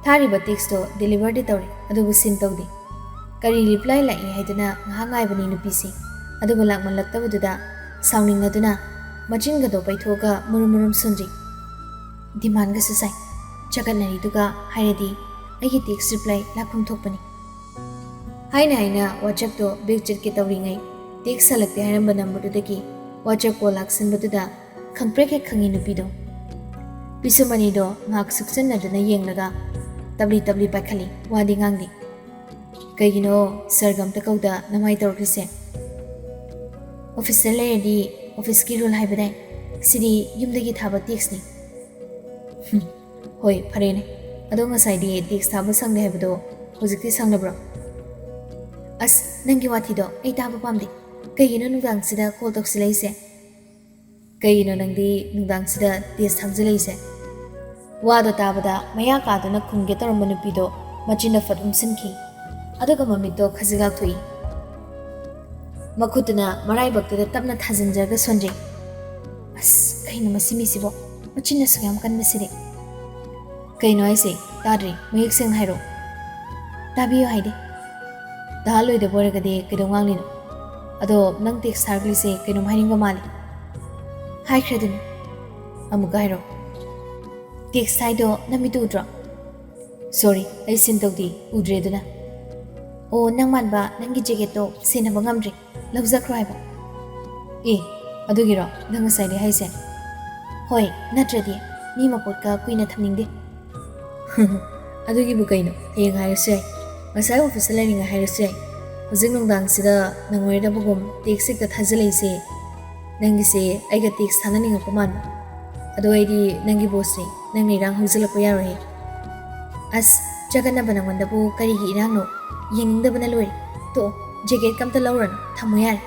ꯊꯥꯔꯤꯕ ꯇꯦꯛꯁꯇꯣ ꯗꯤꯂꯤꯚꯔꯗꯤ ꯇꯧꯔꯦ, ꯑꯗꯨꯕꯨ ꯁꯤꯟ ꯇꯧꯗꯦ꯫ ꯀꯔꯤ ꯔꯤꯄ꯭ꯂꯥꯏ ꯂꯥꯛꯏ ꯍꯥꯏꯗꯨꯅ ꯉꯥꯏꯍꯥꯛ ꯉꯥꯏꯕꯅꯤ ꯅꯨꯄꯤꯁꯦ꯫ ꯑꯗꯨꯕꯨ ꯂꯥꯛꯃꯜꯂꯛꯇꯕꯗꯨꯗ ꯁꯥꯎꯅꯤꯡꯂꯗꯨꯅ ꯃꯆꯤꯟꯒꯗꯣ ꯄꯩꯊꯣꯛꯑꯒ ꯃꯨꯔꯨꯝ ꯃꯨꯔꯨꯝ ꯁꯣꯟꯖꯩ꯫ ꯗꯤꯃꯥꯟꯒꯁꯨ ꯁꯥꯏ꯫ ꯆꯒꯠꯅꯔꯤꯗꯨꯒ ꯍꯥꯏꯔꯗꯤ ꯑꯩꯒꯤ ꯇꯦꯛꯁ ꯔꯤꯄ꯭ꯂꯥꯏ ꯂꯥꯛꯐꯝ ꯊꯣꯛꯄꯅꯤ꯫ ꯍꯥꯏꯅ ꯍꯥꯏꯅ ꯋꯥꯆꯞꯇꯣ ꯕꯦꯛ ꯆꯠꯀꯦ ꯇꯧꯔꯤꯉꯩ ꯇꯦꯛꯁ ꯍꯜꯂꯛꯇꯦ ꯍꯥꯏꯔꯝꯕ ꯅꯝꯕꯔꯗꯨꯗꯒꯤ ꯋꯥꯆꯞ ꯀꯣꯜ ꯂꯥꯛꯁꯤꯟꯕꯗꯨꯗ ꯈꯪꯄ꯭ꯔꯦꯛ ꯍꯦꯛ ꯈꯪꯉꯤ ꯅꯨꯄꯤꯗꯣ꯫ ꯄꯤꯁꯨꯝ ꯑꯅꯤꯗꯣ ꯉꯥꯏꯍꯥꯛ ꯁꯨꯛꯆꯟꯅꯗꯨꯅ ꯌꯦꯡꯂꯒ ꯇꯞꯂꯤ ꯇꯞꯂꯤ ꯄꯥꯏꯈꯠꯂꯤ, ꯋꯥꯗꯤ ꯉꯥꯡꯗꯦ꯫ "ꯀꯩꯒꯤꯅꯣ ꯁꯥꯔꯒ ꯑꯝꯇ ꯀꯧꯗ ꯅꯃꯥꯏ ꯇꯧꯔꯛꯂꯤꯁꯦ?" "ꯑꯣꯐꯤꯁꯇ ꯂꯩꯔꯗꯤ ꯑꯣꯐꯤꯁꯀꯤ ꯔꯨꯜ ꯍꯥꯏꯕꯗꯥꯏ? ꯁꯤꯗꯤ ꯌꯨꯝꯗꯒꯤ ꯊꯥꯕ ꯇꯦꯛꯁꯅꯤ"꯫ "ꯍꯨꯝ, ꯍꯣꯏ, ꯐꯔꯦꯅꯦ꯫ ꯑꯗꯣ ꯉꯁꯥꯏꯗꯤ ꯇꯦꯛꯁ ꯊꯥꯕ ꯁꯪꯗꯦ ꯍꯥꯏꯕꯗꯣ ꯍꯧꯖꯤꯛꯇꯤ ꯁꯪꯂꯕ꯭ꯔꯣ?" "ꯑꯁ, ꯅꯪꯒꯤ ꯋꯥꯊꯤꯗꯣ ꯑꯩ ꯇꯥꯕ ꯄꯥꯝꯗꯦ꯫ ꯀꯩꯒꯤꯅꯣ ꯅꯨꯡꯗꯥꯡꯁꯤꯗ ꯀꯣꯜ ꯇꯧꯁꯤꯜꯂꯛꯏꯁꯦ?" "ꯀꯩꯒꯤꯅꯣ ꯅꯪꯗꯤ ꯅꯨꯡꯗꯥꯡꯁꯤꯗ ꯇꯦꯛꯁ ꯊꯥꯖꯤꯜꯂꯛꯏꯁꯦ?" ꯋꯥꯗꯣ ꯇꯥꯕꯗ ꯃꯌꯥ ꯀꯥꯗꯨꯅ ꯈꯨꯝꯒꯦ ꯇꯧꯔꯝꯕ ꯅꯨꯄꯤꯗꯣ ꯃꯆꯤꯟꯗ ꯐꯠ ꯎꯝꯁꯤꯟꯈꯤ꯫ ꯑꯗꯨꯒ ꯃꯃꯤꯠꯇꯣ ꯈꯖꯤꯛ ꯂꯥꯎꯊꯣꯛꯏ꯫ ꯃꯈꯨꯠꯇꯨꯅ ꯃꯔꯥꯏꯕꯛꯇꯨꯗ ꯇꯞꯅ ꯊꯥꯖꯤꯟꯖꯔꯒ ꯁꯣꯟꯖꯩ꯫ "ꯑꯁ, ꯀꯩꯅꯣ ꯃꯁꯤ ꯃꯤꯁꯤꯕꯣ? ꯃꯆꯤꯟ ꯑꯁꯨꯛ ꯌꯥꯝ ꯀꯟꯕꯁꯤꯗꯤ?" "ꯀꯩꯅꯣ ꯍꯥꯏꯁꯦ? ꯇꯥꯗ꯭ꯔꯤ, ꯃꯌꯦꯛ ꯁꯦꯡꯅ ꯍꯥꯏꯔꯣ"꯫ "ꯇꯥꯕꯤꯌꯨ ꯍꯥꯏꯗꯤ"꯫ "ꯇꯥꯍꯜꯂꯣꯏꯗꯕ ꯑꯣꯏꯔꯒꯗꯤ ꯀꯩꯗꯧ ꯉꯥꯡꯂꯤꯅꯣ? ꯑꯗꯣ ꯅꯪ ꯇꯦꯛꯁ ꯊꯥꯔꯛꯂꯤꯁꯦ ꯀꯩꯅꯣꯝ ꯍꯥꯏꯅꯤꯡꯕ ꯃꯥꯜꯂꯤ"꯫ "ꯍꯥꯏꯈ꯭ꯔꯦꯗꯨꯅꯤ"꯫ "ꯑꯃꯨꯛꯀ ꯍꯥꯏꯔꯣ"꯫ "ꯇꯦꯛꯁ ꯊꯥꯏꯗꯣ ꯅꯃꯤꯠꯇꯨ ꯎꯗ꯭ꯔꯣ?" "ꯁꯣꯔꯤ, ꯑꯩ ꯁꯤꯟ ꯇꯧꯗꯦ, ꯎꯗ꯭ꯔꯦ ꯑꯗꯨꯅ"꯫ "ꯑꯣ, ꯅꯪ ꯃꯥꯟꯕ ꯅꯪꯒꯤ ꯖꯦꯀꯦꯠꯇꯣ ꯁꯦꯟꯅꯕ ꯉꯝꯗ꯭ꯔꯦ, ꯂꯧꯖꯈ꯭ꯔꯣ ꯍꯥꯏꯕ"꯫ "ꯑꯦ, ꯑꯗꯨꯒꯤꯔꯣ ꯅꯪ ꯉꯁꯥꯏꯗꯩ ꯍꯥꯏꯁꯦ?" "ꯍꯣꯏ, ꯅꯠꯇ꯭ꯔꯗꯤ ꯃꯤ ꯃꯄꯣꯠꯀ ꯀꯨꯏꯅ ꯊꯝꯅꯤꯡꯗꯦ"꯫ "ꯑꯗꯨꯒꯤꯕꯨ ꯀꯩꯅꯣ, ꯍꯌꯦꯡ ꯍꯥꯏꯔꯁꯨ ꯌꯥꯏ꯫ ꯉꯁꯥꯏ ꯑꯣꯐꯤꯁꯇ ꯂꯩꯔꯤꯉꯩ ꯍꯥꯏꯔꯁꯨ ꯌꯥꯏ꯫ ꯍꯧꯖꯤꯛ ꯅꯨꯡꯗꯥꯡꯁꯤꯗ ꯅꯪꯉꯣꯏꯗꯕꯒꯨꯝ ꯇꯦꯛꯁ ꯍꯦꯛꯇ ꯊꯥꯖꯤꯜꯂꯛꯏꯁꯦ꯫ ꯅꯪꯒꯤꯁꯦ ꯑꯩꯒ ꯇꯦꯛꯁ ꯊꯥꯅꯅꯤꯡꯉꯛꯄ ꯃꯥꯟꯕ꯫ ꯑꯗꯣ ꯑꯩꯗꯤ ꯅꯪꯒꯤ ꯕꯣꯁꯅꯤ, ꯅꯪꯅ ꯏꯔꯥꯡ ꯍꯧꯖꯤꯜꯂꯛꯄ ꯌꯥꯔꯣꯏꯍꯦ"꯫ "ꯑꯁ, ꯆꯒꯠꯅꯕ ꯅꯪꯉꯣꯟꯗꯕꯨ ꯀꯔꯤꯒꯤ ꯏꯔꯥꯡꯅꯣ? ꯌꯦꯡꯅꯤꯡꯗꯕꯅ ꯂꯣꯏꯔꯦ꯫ ꯇꯣꯛꯑꯣ, ꯖꯦꯀꯦꯠꯀ ꯑꯝꯇ ꯂꯧꯔꯅꯨ, ꯊꯝꯃꯣ ꯌꯥꯔꯦ"꯫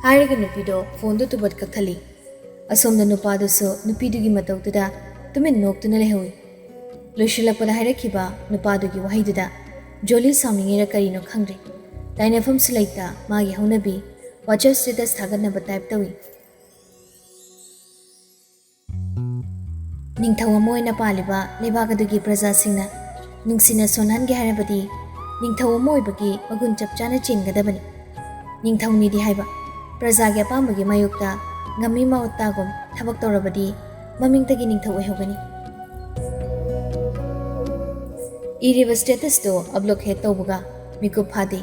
ꯍꯥꯏꯔꯒ ꯅꯨꯄꯤꯗꯣ ꯐꯣꯟꯗꯣ ꯇꯨꯕꯠ ꯀꯛꯊꯠꯂꯤ꯫ ꯑꯁꯣꯝꯗ ꯅꯨꯄꯥꯗꯨꯁꯨ ꯅꯨꯄꯤꯗꯨꯒꯤ ꯃꯇꯧꯗꯨꯗ ꯇꯨꯃꯤꯟ ꯅꯣꯛꯇꯨꯅ ꯂꯩꯍꯧꯏ꯫ ꯂꯣꯏꯁꯤꯜꯂꯛꯄꯗ ꯍꯥꯏꯔꯛꯈꯤꯕ ꯅꯨꯄꯥꯗꯨꯒꯤ ꯋꯥꯍꯩꯗꯨꯗ ꯖꯣꯂꯤ ꯁꯥꯎꯅꯤꯡꯉꯤꯔ ꯀꯔꯤꯅꯣ ꯈꯪꯗ꯭ꯔꯦ, ꯇꯥꯏꯅꯐꯝꯁꯨ ꯂꯩꯇ ꯃꯥꯒꯤ ꯍꯧꯅꯕꯤ WhatsApp status ꯊꯥꯒꯠꯅꯕ type ꯇꯧꯏ꯫ ꯅꯤꯡꯊꯧ ꯑꯃ ꯑꯣꯏꯅ ꯄꯥꯜꯂꯤꯕ ꯂꯩꯕꯥꯛ ꯑꯗꯨꯒꯤ ꯄ꯭ꯔꯖꯥꯁꯤꯡꯅ ꯅꯨꯡꯁꯤꯅ ꯁꯣꯟꯍꯟꯒꯦ ꯍꯥꯏꯔꯕꯗꯤ ꯅꯤꯡꯊꯧ ꯑꯃ ꯑꯣꯏꯕꯒꯤ ꯃꯒꯨꯟ ꯆꯞ ꯆꯥꯅ ꯆꯦꯟꯒꯗꯕꯅꯤ꯫ ꯅꯤꯡꯊꯧꯅꯤꯗꯤ ꯍꯥꯏꯕ, ꯄ꯭ꯔꯖꯥꯒꯤ ꯑꯄꯥꯝꯕꯒꯤ ꯃꯥꯌꯣꯛꯇ ꯉꯝꯃꯤ ꯃꯥꯎꯠꯇꯥꯒꯨꯝ ꯊꯕꯛ ꯇꯧꯔꯕꯗꯤ ꯃꯃꯤꯡꯇꯒꯤ ꯅꯤꯡꯊꯧ ꯑꯣꯏꯍꯧꯒꯅꯤ꯫ ꯏꯔꯤꯕ statusꯇꯣ upload ꯍꯦꯛ ꯇꯧꯕꯒ ꯃꯤꯀꯨꯞ ꯐꯥꯗꯦ꯫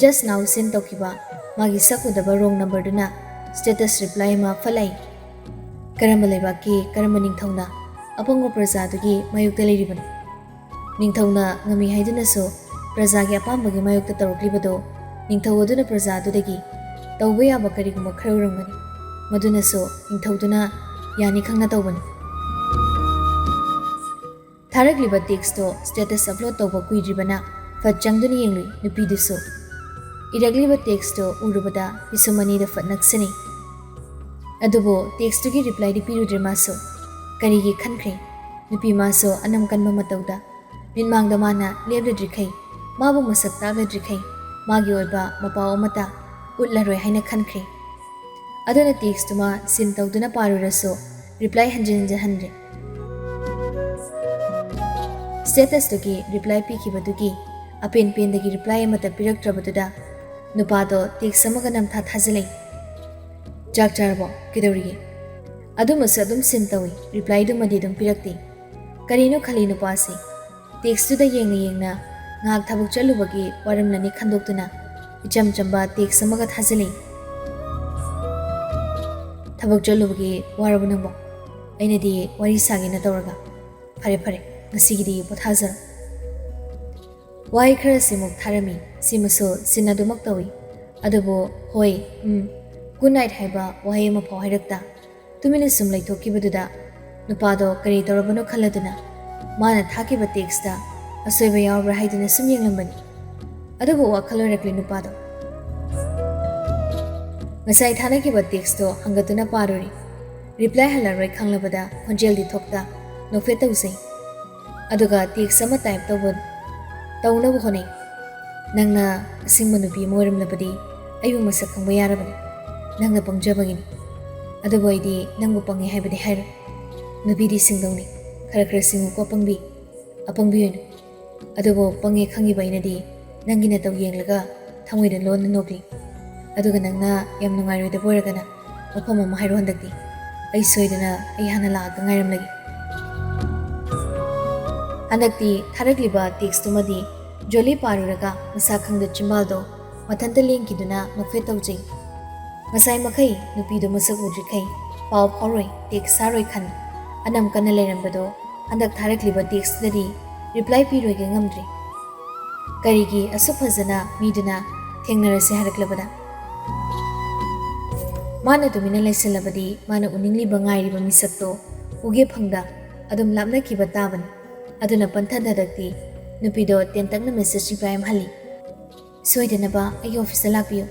Just now send ꯇꯧꯈꯤꯕ ꯃꯥꯒꯤ ꯁꯛ ꯎꯗꯕ wrong numberꯗꯨꯅ status reply ꯑꯃ ꯐꯠꯂꯛꯏ꯫ ꯀꯔꯝꯕ ꯂꯩꯕꯥꯛꯀꯤ ꯀꯔꯝꯕ ꯅꯤꯡꯊꯧꯅ ꯑꯄꯪꯕ ꯄ꯭ꯔꯖꯥꯗꯨꯒꯤ ꯃꯥꯌꯣꯛꯇ ꯂꯩꯔꯤꯕꯅꯣ? ꯅꯤꯡꯊꯧꯅ ꯉꯝꯃꯤ ꯍꯥꯏꯗꯨꯅꯁꯨ ꯄ꯭ꯔꯖꯥꯒꯤ ꯑꯄꯥꯝꯕꯒꯤ ꯃꯥꯌꯣꯛꯇ ꯇꯧꯔꯛꯂꯤꯕꯗꯣ ꯅꯤꯡꯊꯧ ꯑꯗꯨꯅ ꯄ꯭ꯔꯖꯥ ꯑꯗꯨꯗꯒꯤ ꯇꯧꯕ ꯌꯥꯕ ꯀꯔꯤꯒꯨꯝꯕ ꯈꯔ ꯎꯔꯝꯒꯅꯤ꯫ ꯃꯗꯨꯅꯁꯨ ꯅꯤꯡꯊꯧꯗꯨꯅ ꯌꯥꯅꯤ ꯈꯪꯅ ꯇꯧꯕꯅꯤ꯫ ꯊꯥꯔꯛꯂꯤꯕ textꯇꯣ status upload ꯇꯧꯕ ꯀꯨꯏꯗ꯭ꯔꯤꯕꯅ ꯐꯠ ꯆꯪꯗꯨꯅ ꯌꯦꯡꯂꯨꯏ ꯅꯨꯄꯤꯗꯨꯁꯨ꯫ ꯏꯔꯛꯂꯤꯕ textꯇꯣ ꯎꯔꯨꯕꯗ ꯄꯤꯁꯨꯝ ꯑꯅꯤꯗ ꯐꯠ ꯅꯛꯁꯤꯟꯅꯩ꯫ ꯑꯗꯨꯕꯨ textꯇꯨꯒꯤ replyꯗꯤ ꯄꯤꯔꯨꯗ꯭ꯔꯦ ꯃꯥꯁꯨ꯫ ꯀꯔꯤꯒꯤ ꯈꯟꯈ꯭ꯔꯦ? ꯅꯨꯄꯤ ꯃꯥꯁꯨ ꯑꯅꯝ ꯀꯟꯕ ꯃꯇꯧꯗ ꯃꯤꯠꯃꯥꯡꯗ ꯃꯥꯅ ꯂꯦꯞꯂꯗ꯭ꯔꯤꯈꯩ, ꯃꯥꯕꯨ ꯃꯁꯛ ꯇꯥꯛꯂꯗ꯭ꯔꯤꯈꯩ ꯃꯥꯒꯤ ꯑꯣꯏꯕ ꯃꯄꯥꯎ ꯑꯃꯠꯇ ꯎꯠꯂꯔꯣꯏ ꯍꯥꯏꯅ ꯈꯟꯈ꯭ꯔꯦ꯫ ꯑꯗꯨꯅ textꯇꯨꯃ seen ꯇꯧꯗꯨꯅ ꯄꯥꯔꯨꯔꯁꯨ reply ꯍꯟꯖꯤꯟ ꯍꯟꯖꯤꯟ ꯍꯟꯗ꯭ꯔꯦ꯫ Statusꯇꯨꯒꯤ reply ꯄꯤꯈꯤꯕꯗꯨꯒꯤ ꯑꯄꯦꯟ ꯄꯦꯟꯗꯒꯤ reply ꯑꯃꯠꯇ ꯄꯤꯔꯛꯇ꯭ꯔꯕꯗꯨꯗ ꯅꯨꯄꯥꯗꯣ text ꯑꯃꯒ ꯅꯝꯊꯥ ꯊꯥꯖꯤꯜꯂꯛꯏ꯫ "ꯆꯥꯛ ꯆꯥꯔꯕꯣ? ꯀꯩꯗꯧꯔꯤꯒꯦ?" ꯑꯗꯨꯃꯁꯨ ꯑꯗꯨꯝ seen ꯇꯧꯏ, replyꯗꯨꯃꯗꯤ ꯑꯗꯨꯝ ꯄꯤꯔꯛꯇꯦ꯫ ꯀꯔꯤꯅꯣ ꯈꯜꯂꯤ ꯅꯨꯄꯥꯁꯤ꯫ Textꯇꯨꯗ ꯌꯦꯡꯅ ꯌꯦꯡꯅ ꯉꯥꯏꯍꯥꯛ ꯊꯕꯛ ꯆꯠꯂꯨꯕꯒꯤ ꯋꯥꯔꯝꯂꯅꯤ ꯈꯟꯗꯣꯛꯇꯨꯅ ꯏꯆꯝ ꯆꯝꯕ text ꯑꯃꯒ ꯊꯥꯖꯤꯜꯂꯤ꯫ "ꯊꯕꯛ ꯆꯠꯂꯨꯕꯒꯤ ꯋꯥꯔꯕꯣ ꯅꯪꯕꯣ? ꯑꯩꯅꯗꯤ ꯋꯥꯔꯤ ꯁꯥꯒꯦꯅ ꯇꯧꯔꯒ꯫ ꯐꯔꯦ ꯐꯔꯦ, ꯉꯁꯤꯒꯤꯗꯤ ꯄꯣꯊꯥꯖꯔꯣ꯫" ꯋꯥꯍꯩ ꯈꯔꯁꯤꯃꯨꯛ ꯊꯥꯔꯝꯃꯤ꯫ ꯁꯤꯃꯁꯨ seen ꯑꯗꯨꯃꯛ ꯇꯧꯏ꯫ ꯑꯗꯨꯕꯨ "ꯍꯣꯏ, ꯎꯝ, good night" ꯍꯥꯏꯕ ꯋꯥꯍꯩ ꯑꯃꯐꯥꯎ ꯍꯥꯏꯔꯛꯇ ꯇꯨꯃꯤꯟꯅ ꯁꯨꯝ ꯂꯩꯊꯣꯛꯈꯤꯕꯗꯨꯗ ꯅꯨꯄꯥꯗꯣ ꯀꯔꯤ ꯇꯧꯔꯕꯅꯣ ꯈꯜꯂꯗꯨꯅ ꯃꯥꯅ ꯊꯥꯈꯤꯕ textꯇ ꯑꯁꯣꯏꯕ ꯌꯥꯎꯕ꯭ꯔꯥ ꯍꯥꯏꯗꯨꯅ ꯁꯨꯝ ꯌꯦꯡꯂꯝꯕꯅꯤ꯫ ꯑꯗꯨꯕꯨ ꯋꯥꯈꯜ ꯑꯣꯏꯔꯛꯂꯦ ꯅꯨꯄꯥꯗꯣ꯫ ꯉꯁꯥꯏ ꯊꯥꯅꯈꯤꯕ textꯇꯣ ꯍꯪꯒꯠꯇꯨꯅ ꯄꯥꯔꯨꯔꯦ꯫ Reply ꯍꯜꯂꯔꯣꯏ ꯈꯪꯂꯕꯗ ꯈꯣꯟꯖꯦꯜꯗꯤ ꯊꯣꯛꯇ ꯅꯣꯛꯐꯦꯠ ꯇꯧꯖꯩ꯫ ꯑꯗꯨꯒ text ꯑꯃ type ꯇꯧꯕ, ꯇꯧꯅꯕ ꯍꯣꯠꯅꯩ꯫ ꯅꯪꯅ ꯑꯁꯦꯡꯕ ꯅꯨꯄꯤ ꯑꯃ ꯑꯣꯏꯔꯝꯂꯕꯗꯤ ꯑꯩꯕꯨ ꯃꯁꯛ ꯈꯪꯕ ꯌꯥꯔꯕꯅꯤ꯫ ꯅꯪꯅ ꯄꯪꯖꯕꯒꯤꯅꯤ꯫ ꯑꯗꯨꯕꯨ ꯑꯩꯗꯤ ꯅꯪꯕꯨ ꯄꯪꯉꯦ ꯍꯥꯏꯕꯗꯤ ꯍꯥꯏꯔꯣꯏ꯫ ꯅꯨꯄꯤꯗꯤ ꯁꯤꯡꯗꯧꯅꯤ꯫ ꯈꯔ ꯈꯔ ꯁꯤꯡꯉꯨꯀꯣ ꯑꯄꯪꯕꯤ꯫ ꯑꯄꯪꯕꯤ ꯑꯣꯏꯅꯨ꯫ ꯑꯗꯨꯕꯨ ꯄꯪꯉꯦ ꯈꯪꯉꯤꯕ ꯑꯩꯅꯗꯤ ꯅꯪꯒꯤ ꯅꯇꯧ ꯌꯦꯡꯂꯒ ꯊꯃꯣꯏꯗ ꯂꯣꯟꯅ ꯅꯣꯛꯂꯤ꯫ ꯑꯗꯨꯒ ꯅꯪꯅ ꯌꯥꯝ ꯅꯨꯡꯉꯥꯏꯔꯣꯏꯗꯕ ꯑꯣꯏꯔꯒꯅ ꯃꯐꯝ ꯑꯃ ꯍꯥꯏꯔꯣ ꯍꯟꯗꯛꯇꯤ꯫ ꯑꯩ ꯁꯣꯏꯗꯅ ꯑꯩ ꯍꯥꯟꯅ ꯂꯥꯛꯑꯒ ꯉꯥꯏꯔꯝꯂꯒꯦ꯫ ꯍꯟꯗꯛꯇꯤ ꯊꯥꯔꯛꯂꯤꯕ ꯇꯦꯛꯁꯇꯨꯃꯗꯤ ꯖꯣꯂꯤ ꯄꯥꯔꯨꯔꯒ ꯃꯁꯥ ꯈꯪꯗ ꯆꯤꯝꯕꯥꯜꯗꯣ ꯃꯊꯟꯇ ꯂꯦꯡꯈꯤꯗꯨꯅ ꯅꯣꯛꯐꯦꯠ ꯇꯧꯖꯩ꯫ ꯉꯁꯥꯏ ꯃꯈꯩ ꯅꯨꯄꯤꯗꯨ ꯃꯁꯛ ꯎꯗ꯭ꯔꯤꯈꯩ ꯄꯥꯎ ꯐꯥꯎꯔꯣꯏ, ꯇꯦꯛꯁ ꯊꯥꯔꯣꯏ ꯈꯟ ꯑꯅꯝ ꯀꯟꯅ ꯂꯩꯔꯝꯕꯗꯣ ꯍꯟꯗꯛ ꯊꯥꯔꯛꯂꯤꯕ ꯇꯦꯛꯁꯇꯨꯗꯗꯤ ꯔꯤꯄ꯭ꯂꯥꯏ ꯄꯤꯔꯣꯏꯒꯦ ꯉꯝꯗ꯭ꯔꯦ꯫ ꯀꯔꯤꯒꯤ ꯑꯁꯨꯛ ꯐꯖꯅ ꯃꯤꯗꯨꯅ ꯊꯦꯡꯅꯔꯁꯦ ꯍꯥꯏꯔꯛꯂꯕꯗ? ꯃꯥꯅ ꯇꯨꯃꯤꯟꯅ ꯂꯩꯁꯜꯂꯕꯗꯤ ꯃꯥꯅ ꯎꯅꯤꯡꯂꯤꯕ ꯉꯥꯏꯔꯤꯕ ꯃꯤꯁꯛꯇꯣ ꯎꯒꯦ ꯐꯪꯗ ꯑꯗꯨꯝ ꯂꯥꯞꯅꯈꯤꯕ ꯇꯥꯕꯅꯤ꯫ ꯑꯗꯨꯅ ꯄꯟꯊꯗ ꯍꯟꯗꯛꯇꯤ ꯅꯨꯄꯤꯗꯣ ꯇꯦꯟꯇꯛꯅ ꯃꯦꯁꯦꯖ ꯔꯤꯄ꯭ꯂꯥꯏ ꯑꯃ ꯍꯜꯂꯤ꯫ "ꯁꯣꯏꯗꯅꯕ ꯑꯩꯒꯤ ꯑꯣꯐꯤꯁꯇ ꯂꯥꯛꯄꯤꯌꯨ꯫